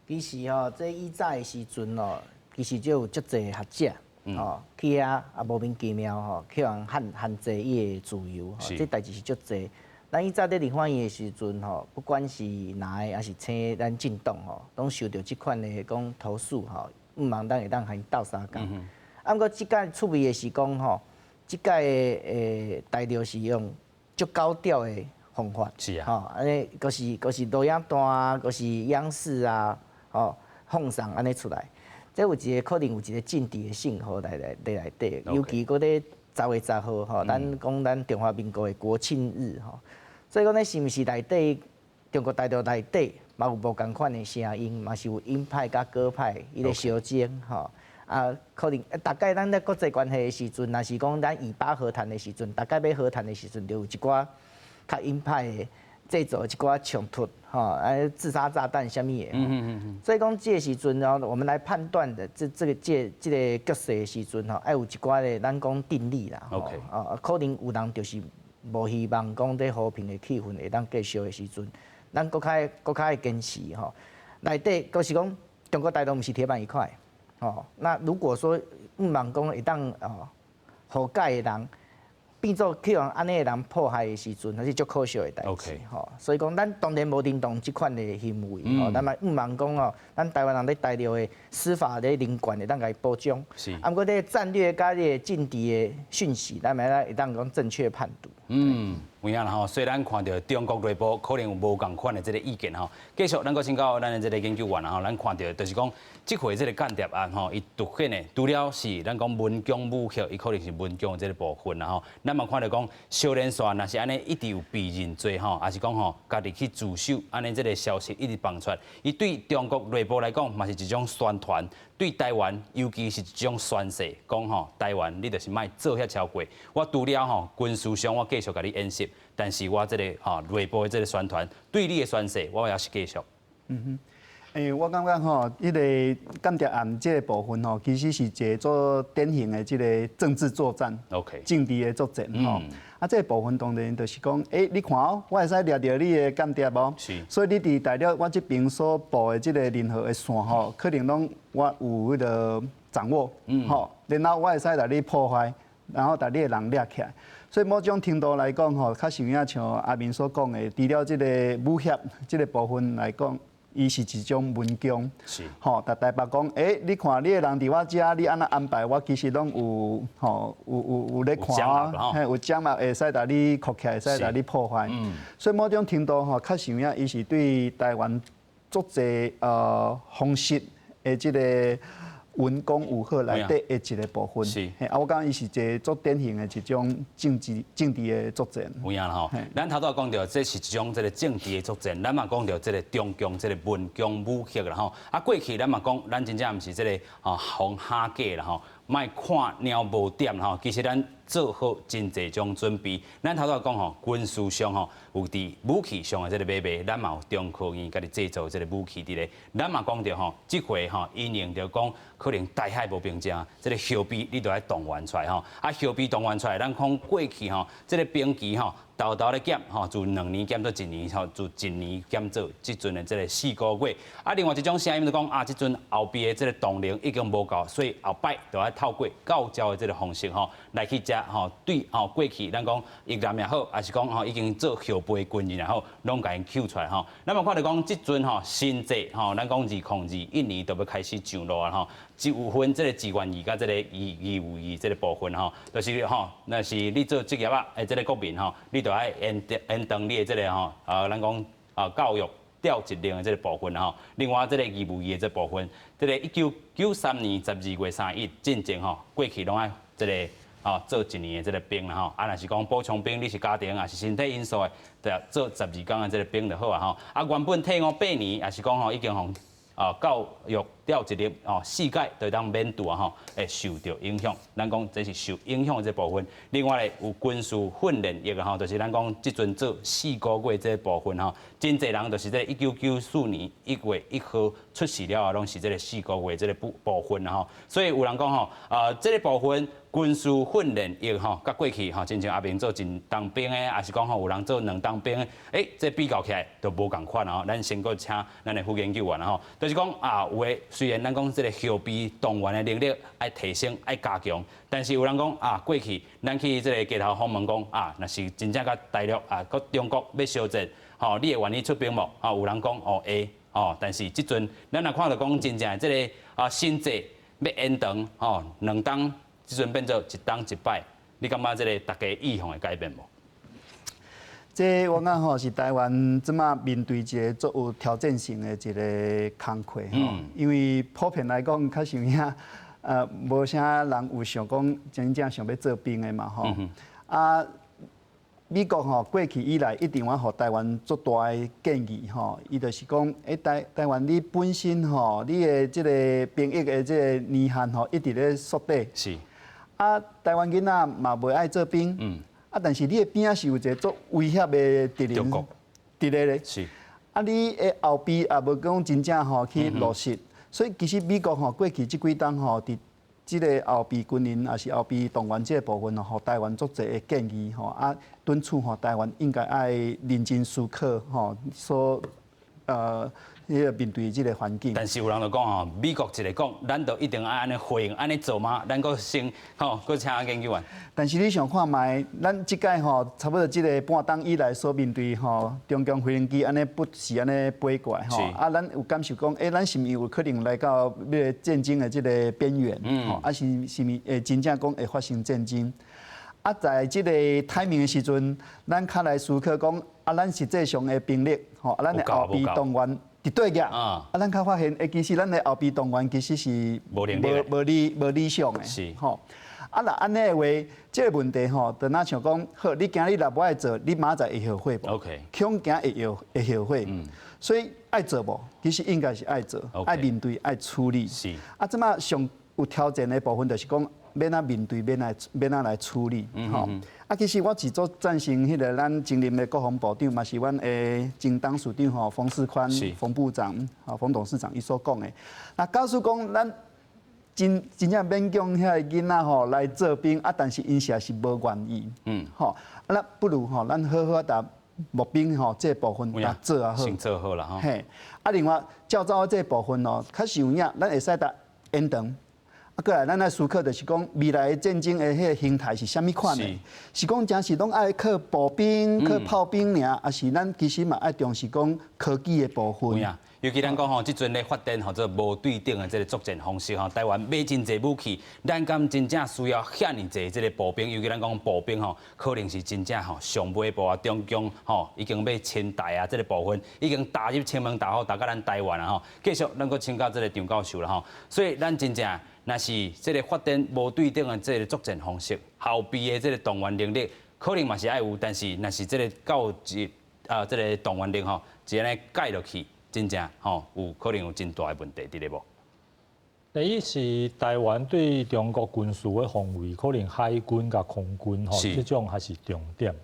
其實吼，這以早的時陣哦，其實就有足濟學者吼去遐啊莫名其妙吼去予人限制伊的自由，吼，這代誌是足濟。咱以早佇立法院的時陣吼，不管是藍的抑是青的，咱政黨吼，攏受著這款的講投訴吼，毋茫咱會當共𪜶鬥相共。啊，毋過這擺趣味的是講吼，這擺的大陸是用足高調的方法，吼，按呢，閣是閣是錄影帶啊，閣是央視啊，吼，放送按呢出來，這有一個可能有一個政治的信號來內底，尤其閣咧10月10號吼，咱講咱中華民國的國慶日吼，所以講咧是毋是內底中國大陸內底嘛有無仝款的聲音，嘛是有鷹派佮鴿派彼个相爭吼。啊，可能大概咱咧國際關係的時陣，若是講咱以巴和談的時陣，大概欲和談的時陣，就有一寡較鷹派的製造一寡衝突，吼，啊，自殺炸彈啥物的。所以講這个時陣哦，我們來判斷的這個局勢的時陣吼，愛有一寡的咱講定力啦。 啊，可能有人就是無希望講這和平的氣氛會當繼續的時陣，咱閣較閣較會堅持吼。內底閣是講中國大陸毋是鐵板一塊。哦，那如果說毋茫講會當哦，和解的人變做去予按呢的人迫害的時陣，那是足可惜的代誌。吼，所以講，咱當然無認同這款的行為。吼，咱嘛毋茫講哦，咱台灣人佇大陸的司法的人權會當共伊保障。啊，毋過這戰略佮這個政治的訊息，咱嘛會當講正確判斷。嗯，有影啦吼，雖然看著中國內部可能有無仝款的這个意見吼，繼續咱閣請教咱的這个研究員吼，咱看著就是講，這回這个間諜案吼，伊凸顯的除了是咱講文攻武嚇，伊可能是文攻的這个部分啦吼，咱嘛看著講小連線若是按呢一直有被認罪吼，抑是講吼家己去自首，按呢這个消息一直放出來，伊對中國內部來講嘛是一種宣傳。對台灣，尤其是一種宣示，講吼台灣你就是莫做遐超過。我除了吼軍事上我繼續共你演習，但是我這个吼內部的這个宣傳對你的宣示，我也是繼續。嗯哼，我感覺吼，彼个間諜案這个部分吼，其實是一個做典型的這个政治作戰政治的作戰吼。啊，這个部分當然就是講，你看哦，我會使掠著你的間諜無？所以你佇大陸我這邊所布的這个任何的線吼，可能攏我有彼个掌握，吼，然後我會使來你破壞，然後共你的人掠起來。所以某種程度來講吼，較像影像阿明所講的，除了這个武俠這个部分來講，伊是一種文攻，吼，共台北講，你看你的人佇我遮，你按怎安排，我其實攏有，吼，有咧看啊，嘿，有掌握，會使共你扣起來，會使共你破壞。所以某種程度吼，較像影，伊是對台灣足濟方式的這个文攻武嚇內底的一个部分。啊，我感覺伊是一个足典型的一種政治的作戰。有影啦吼，咱頭拄仔講著，這是一種這个政治的作戰，咱嘛講著這个中共這个文攻武嚇啦吼。啊，過去咱嘛講，咱真正毋是這个吼予嚇過啦吼，莫看貓無點吼，其實咱做好真濟種準備。咱頭拄仔講吼，軍事上吼有佇武器上的這个買賣，咱嘛有中科院家己製造這个武器佇咧。咱嘛講著吼，這回吼因應著講可能台海無平靜，這个後備你都愛動員出來吼。啊，後備動員出來，咱講過去吼，這个兵棋吼，沓沓咧減吼，自兩年減做一年吼，自一年減做這陣的這个四個月。啊，另外一種聲音就講啊，這陣後備的這个動能已經無夠，所以後擺就愛透過教召的這个方式吼，來去遮吼對吼過去咱講役男也好，抑是講吼已經做後備軍人也好，攏共𪜶抾出來吼。咱嘛看著講這陣吼新制吼，咱講2021年就欲開始上路啊吼，只有分這个志願役佮這个義務役這个部分吼，就是吼，若是你做職業仔的這个國民吼，你就愛延長你的這个吼，啊，咱講啊教育調職能的這个部分吼。另外這个義務役的這部分，這个1993年12月31進前吼，過去攏愛這个吼做一年的這个兵啦吼。啊，若是講補充兵，你是家庭抑是身體因素的，就做12工的這个兵就好啊吼。啊，原本退伍八年，抑是講吼已經予啊教育調職能哦四屆就當免拄啊吼，會受著影響。咱講這是受影響的這部分。另外咧有軍事訓練役吼，就是咱講這陣做四個月這部分吼，真濟人就是這1994年1月1號出世了後，攏是這个四個月這个部分吼。所以有人講吼，這个部分。軍事訓練役吼，佮過去吼，親像阿明做一當兵的，抑是講吼有人做兩當兵的，欸，這比較起來就無仝款吼。咱先閣請咱的副研究員吼，就是講啊，有的雖然咱講這個後備動員的能力愛提升、愛加強，但是有人講啊，過去咱去這個街頭訪問講啊，若是真正佮大陸啊、佮中國欲相戰，吼，你會願意出兵無？啊，有人講哦會，哦，但是這陣咱若看著講真正這個啊新制欲延長吼兩冬。這陣變做一冬一擺，你感覺這个大家意向會改變無？這我感覺吼是台灣這馬面對一个足有挑戰性的一个工課吼，因為普遍來講，較實有影，無啥人有想講真正想欲做兵的嘛吼。啊，美國吼過去以來一直往予台灣足大的建議吼，伊就是講，欸台灣你本身吼，你的這个兵役的這个年限吼，一直咧縮短。啊，台灣囡仔嘛袂愛做兵，啊，但是你的邊仔是有一个足威脅的敵人，佇咧咧。啊，你的後備也無講真正吼去落實，所以其實美國吼過去這幾冬吼，佇這个後備軍人抑是後備動員這个部分吼，予台灣足濟的建議吼，啊，敦促吼台灣應該愛認真思考吼，所彼个面對這个環境。但是有人就講吼，美國一个講，咱就一定愛按呢回應，按呢做嗎？咱閣先吼，閣請研究員。但是你想看覓，咱這擺吼，差不多這个半冬以來所面對吼，中共飛行機按呢不時按呢飛過來吼，啊，咱有感受講，欸，咱是毋是有可能來到彼个戰爭的這个邊緣？吼，啊是是毋是會真正講會發生戰爭？啊，在這个 timing 的時陣，咱較來思考講，啊，咱實際上的兵力，吼，啊，咱的後備動員。佇對額，啊，咱較發現，欸，其實咱的後備動員其實是無理想的，吼。啊，若按呢的話，這个問題吼，就若像講，好，你今日若無愛做，你明仔載會後悔無？恐驚會後悔。所以愛做無？其實應該是愛做，愛面對，愛處理。啊，這馬上有挑戰的部分，就是講欲按怎面對，欲按怎來處理，吼。啊，其實我是足贊成彼个咱前任的國防部長，嘛是阮的前董事長吼，馮世寬馮部長、馮董事長伊所講的。那假使講咱真真正勉強遐个囡仔吼來做兵，啊，但是𪜶實在是無願意，吼，啊，那不如吼，咱好好共募兵吼這部分共做啊好，先做好啦吼。嘿，啊，另外照走這部分哦，較實有影，咱會使共延長。啊，過來，咱愛思考就是講未來的戰爭的彼个形態是啥物款的？是講誠是攏愛靠步兵、靠炮兵爾，抑是咱其實嘛愛重視講科技的部分？尤其咱講吼，這陣咧發展吼做無對等的這个作戰方式吼，台灣買真濟武器，咱敢真正需要遐爾濟這个步兵？尤其咱講步兵吼，可能是真正吼上尾步啊，中共吼已經欲侵台啊，這个部分已經打入金門大吼，打到咱台灣啊吼。繼續，咱閣請教這个張教授啦吼，所以咱真正若是這个發展無對等的這个作戰方式，後備的這个動員能力可能嘛是愛有，但是若是這个到一啊這个動員令吼，一按呢蓋落去。真正吼有可能有真大的問題佇咧無？第一是台灣對中國軍事的防衛，可能海軍佮空軍吼，這種還是重點。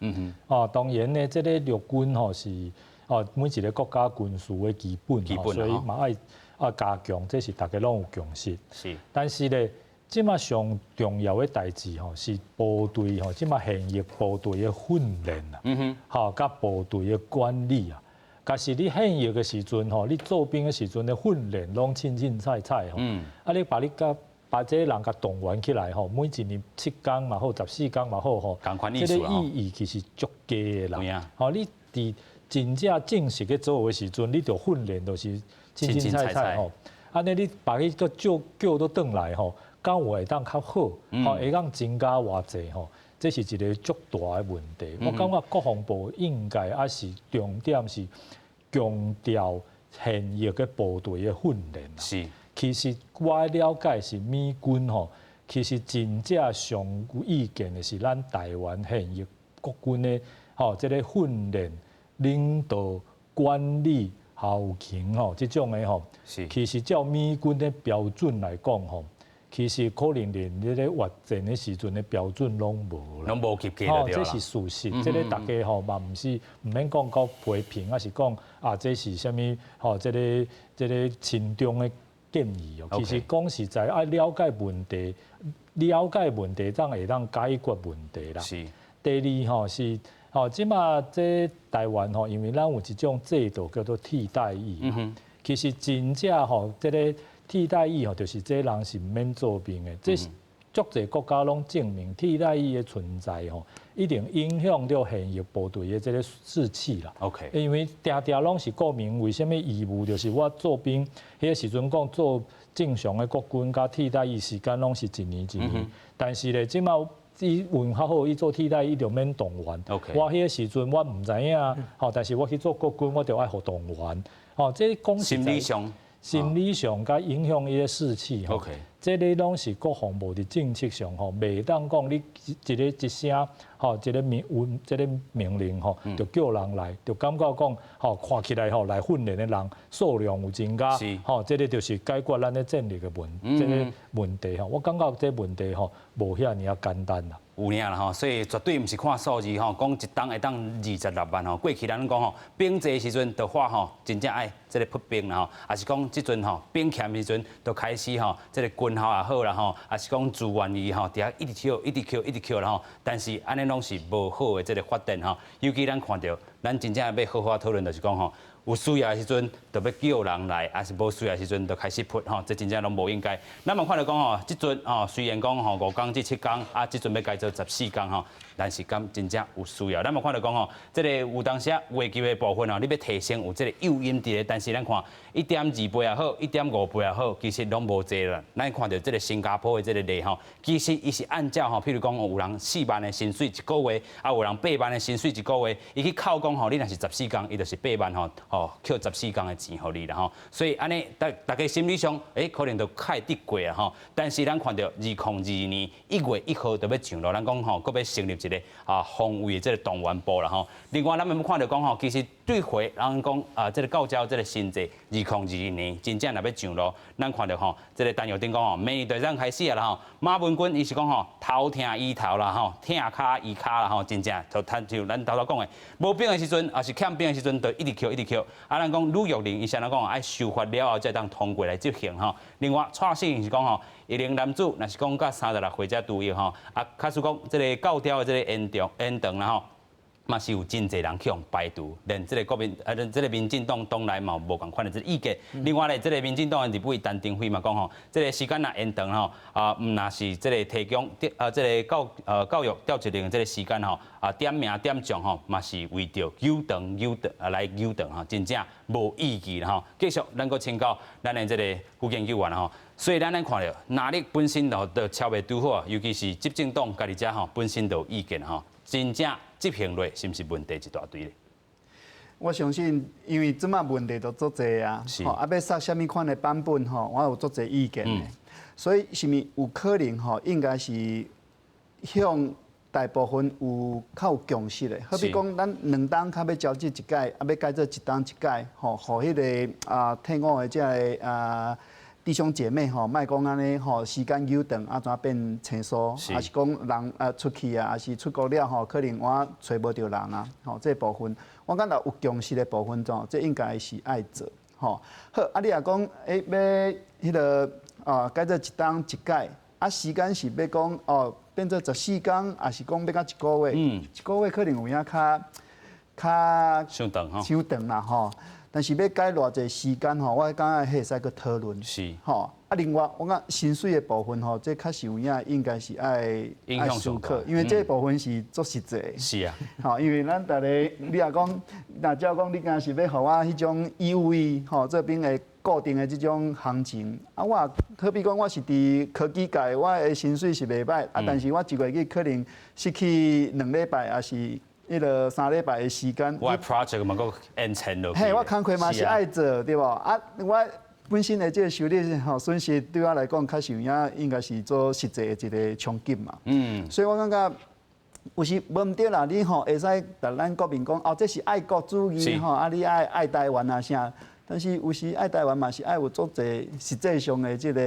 哦，當然呢，這个陸軍吼是哦每一个國家軍事的基本，所以嘛愛啊加強，這是大家攏有共識。但是咧，這馬上重要的代誌吼是部隊吼，這馬現役部隊的訓練啊，吼，佮部隊的管理啊。假使你現役的時陣吼，你做兵的時陣的訓練攏凊凊彩彩吼，啊你把你共把這个人共動員起來吼，每一年7工嘛好，14工嘛好吼，這个意義其實足低的啦。吼，你佇真正正式去做的時陣，你著訓練就是凊凊彩彩吼。按呢你把伊閣叫叫倒轉來吼，敢有會當較好，吼會當增加偌濟吼。這是一个足大的問題。我感覺國防部應該抑是重點是強調現役的部隊的訓練。其實我了解是美軍吼，其實真正上有意見的是咱台灣現役國軍的吼，這个訓練、領導、管理、後勤吼，這種的吼。其實照美軍的標準來講吼，其實可能連這個越戰的時陣的標準攏無啦，攏無及格。吼，這是事實。這个大家吼嘛毋是毋免講到批評，抑是講啊，這是啥物吼？這个親中的建議哦。其實講實在，愛了解問題，了解問題，才會當解決問題啦。第二吼是吼，這馬這台灣吼，因為咱有一種制度叫做替代役。其實真正吼，這个替代役吼，就是這人是毋免做兵的。這足濟國家攏證明替代役的存在吼，一定影響著現役部隊的這个士氣啦。 因為定定攏是國民為啥物義務？就是我做兵，彼个時陣講做正常的國軍佮替代役時間攏是一年一年。但是咧，這馬伊運較好，伊做替代役就免動員。 我彼个時陣我毋知影，吼，但是我去做國軍，我就愛予動員。吼，這講心理上，心理上佮影響伊个士氣。 這个攏是國防部佇政策上吼，袂當講你一个一聲吼，一个命運，這个命令吼，就叫人來，就感覺講吼，看起來吼來訓練的人數量有增加，吼，這个就是解決咱的戰力的這个問題吼。我感覺這問題吼，無遐爾仔簡單啦。有影啦吼，所以絕對毋是看數字吼，講一冬會當26萬吼。過去咱講吼，兵濟時陣就發吼，真正愛這个出兵啦吼，抑是講這陣吼兵欠時陣就開始吼，這个軍校也好啦吼，抑是講自願役吼，佇遐一直扣、一直扣、一直扣啦吼。但是按呢攏是無好的這个發展吼。尤其咱看著，咱真正欲好好討論，就是講吼，有需要的時陣就欲叫人來，抑是無需要的時陣就開始噴吼，這真正攏無應該。咱嘛看著講吼，這陣吼雖然講吼5工至7工，啊，這陣欲改做14工吼，但是敢真正有需要？咱嘛看著講吼，這个有當時月給的部分吼，你欲提升有這个誘因佇咧，但是咱看1.2倍也好，1.5倍也好，其實攏無濟啦。咱看著這个新加坡的這个例吼，其實伊是按照吼，譬如講有人4萬的薪水一個月，啊有人8萬的薪水一個月，伊去扣講吼，你若是十四工，伊就是八萬吼，吼扣十四工的錢予你啦吼。所以按呢，逐逐家心理上，可能就較會得過啊吼。但是咱看著2022年1月1號就欲上路，咱講吼，閣欲成立一个啊防衛的這个動員部啦吼。另外，咱嘛看著講吼，其實對回咱講啊，這个教招這个新制，2022年真正若欲上路，咱看著吼，這个陳玉珍講吼，明年就當開始啊啦吼。馬文君伊是講吼，頭疼醫頭啦吼，疼跤醫跤啦吼，真正就親像咱頭拄講的，無兵的時陣，抑是欠兵的時陣，就一直扣一直扣。啊，咱講呂玉玲伊是按怎講，愛修法了後才當通過來執行吼。另外，蔡世英是講吼，育齡男子若是講到36歲才除役吼，啊，假使講這个教調的這个延長延長啦吼，嘛是有真濟人去予排除，連這个國民啊，連這个民進黨黨內嘛有無仝款的這个意見。另外咧，這个民進黨的立委陳亭妃嘛講吼，這个時間若延長吼，啊，毋若是這个提供啊，這个教育調職令這个時間吼，啊，點名點將吼，嘛是為著糾長糾長啊來糾長吼，真正無意義啦吼。繼續，咱閣請教咱的這个副研究員吼。所以咱咧看著，若你本身就超袂拄好啊，尤其是執政黨家己遮吼本身就有意見吼，真正執行落是毋是問題一大堆咧？我相信，因為這馬問題都足濟啊，吼啊，欲殺啥物款的版本吼，我有足濟意見的。所以是毋有可能吼，應該是向大部分有較有共識的。好比講，咱兩冬較欲交接一屆，啊，欲改做一冬一屆，吼，予彼个啊退伍的這个啊弟兄姐妹吼，莫講按呢吼，時間久長啊，怎變生疏，抑是講人啊出去啊，抑是出國了吼，可能我揣無著人啊，吼，這部分我感覺有共識的部分吼，這應該是愛做，吼。好，啊，你若講欲彼个啊改做一冬一屆，啊時間是欲講哦變做14工，抑是講欲到一個月？一個月可能有影較較傷長吼，傷長啦吼。但是欲改偌濟時間吼，我感覺彼會使閣討論。吼，啊，另外我感覺薪水的部分吼，這確實有影應該是愛愛思考，因為這部分是足實際。吼，因為咱逐个，你若講，若照講，你敢是欲予我彼種義務役吼，這邊的固定的這種行情，啊，我好比講我是佇科技界，我的薪水是袂䆀，啊，但是我一月去可能失去2禮拜，抑是彼个3禮拜的時間。我的 project 嘛，閣延長落去。嘿，我工課嘛是愛做，對無？啊，我本身的這个收入吼損失對我來講，確實有影應該是做實際的一個衝擊嘛。所以我感覺有時無毋對啦，你吼會使共咱國民講，哦，這是愛國主義吼，啊，你愛愛台灣啊啥？但是有時愛台灣嘛是愛有足濟實際上的這個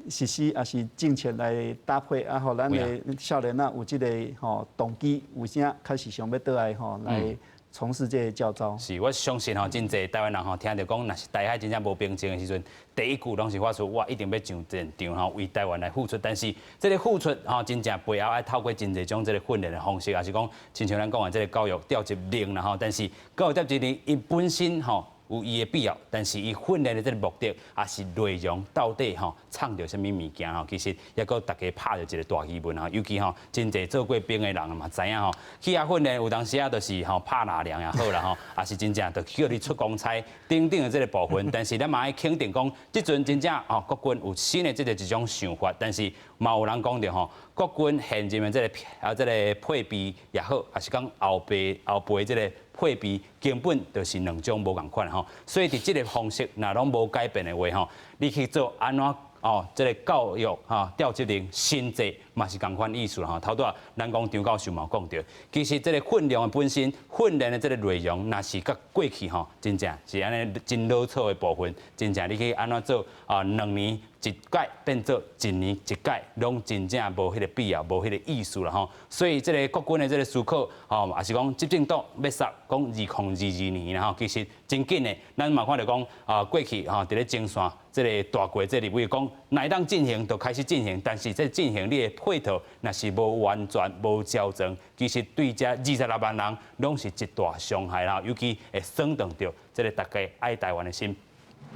實施，抑是政策來搭配，啊，予咱的少年仔有這个吼動機，有啥確實想欲倒來吼來。從事這个教召。是，我相信吼，真濟台灣人吼，聽著講，若是台海真正無平靜的時陣，第一句攏是發出我一定欲上戰場吼，為台灣來付出。但是這个付出吼，真正背後愛透過真濟種這个訓練的方式，抑是講，親像咱講的這个教育調集令啦吼。但是教育調集令伊本身吼，有伊的必要，但是伊訓練的這个目的，抑是內容到底吼，藏著啥物物件吼？其實抑閣大家拍著一个大疑問吼。尤其吼，真濟做過兵的人嘛知影吼，去遐訓練有當時啊，就是吼拍納涼也好啦吼，抑是真正就叫你出公差等等的這个部分。但是咱嘛愛肯定講，這陣真正吼國軍有新的這个一種想法，但是嘛有人講著吼，國軍現任的這个啊這个配備也好，抑是講後備後備這个配備根本就是兩種無仝款吼，所以佇這个方式若攏無改變的話吼，你去做按怎哦，這个教育吼調集令新制嘛是仝款意思啦吼。頭拄仔咱講張教授嘛有講著，其實這个訓練的本身，訓練的這个內容，若是佮過去吼，真正是按呢真老套的部分，真正你去按怎做啊？2年一改變做一年一改，攏真正無彼个必要，無彼个意思啦吼。所以這个國軍的這个思考，吼，抑是講執政黨欲殺講2022年啦吼，其實真緊的。咱嘛看著講啊，過去吼佇咧前線這个大過這立委講，若會當進行就開始進行，但是這進行你的配套若是無完全、無周全，其實對這26萬人攏是一大傷害啦，尤其會損斷著這个大家愛台灣的心。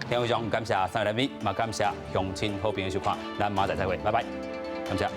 天非常感謝三位來賓，嘛感謝鄉親好朋友收看，咱明仔載再會，拜拜，感謝。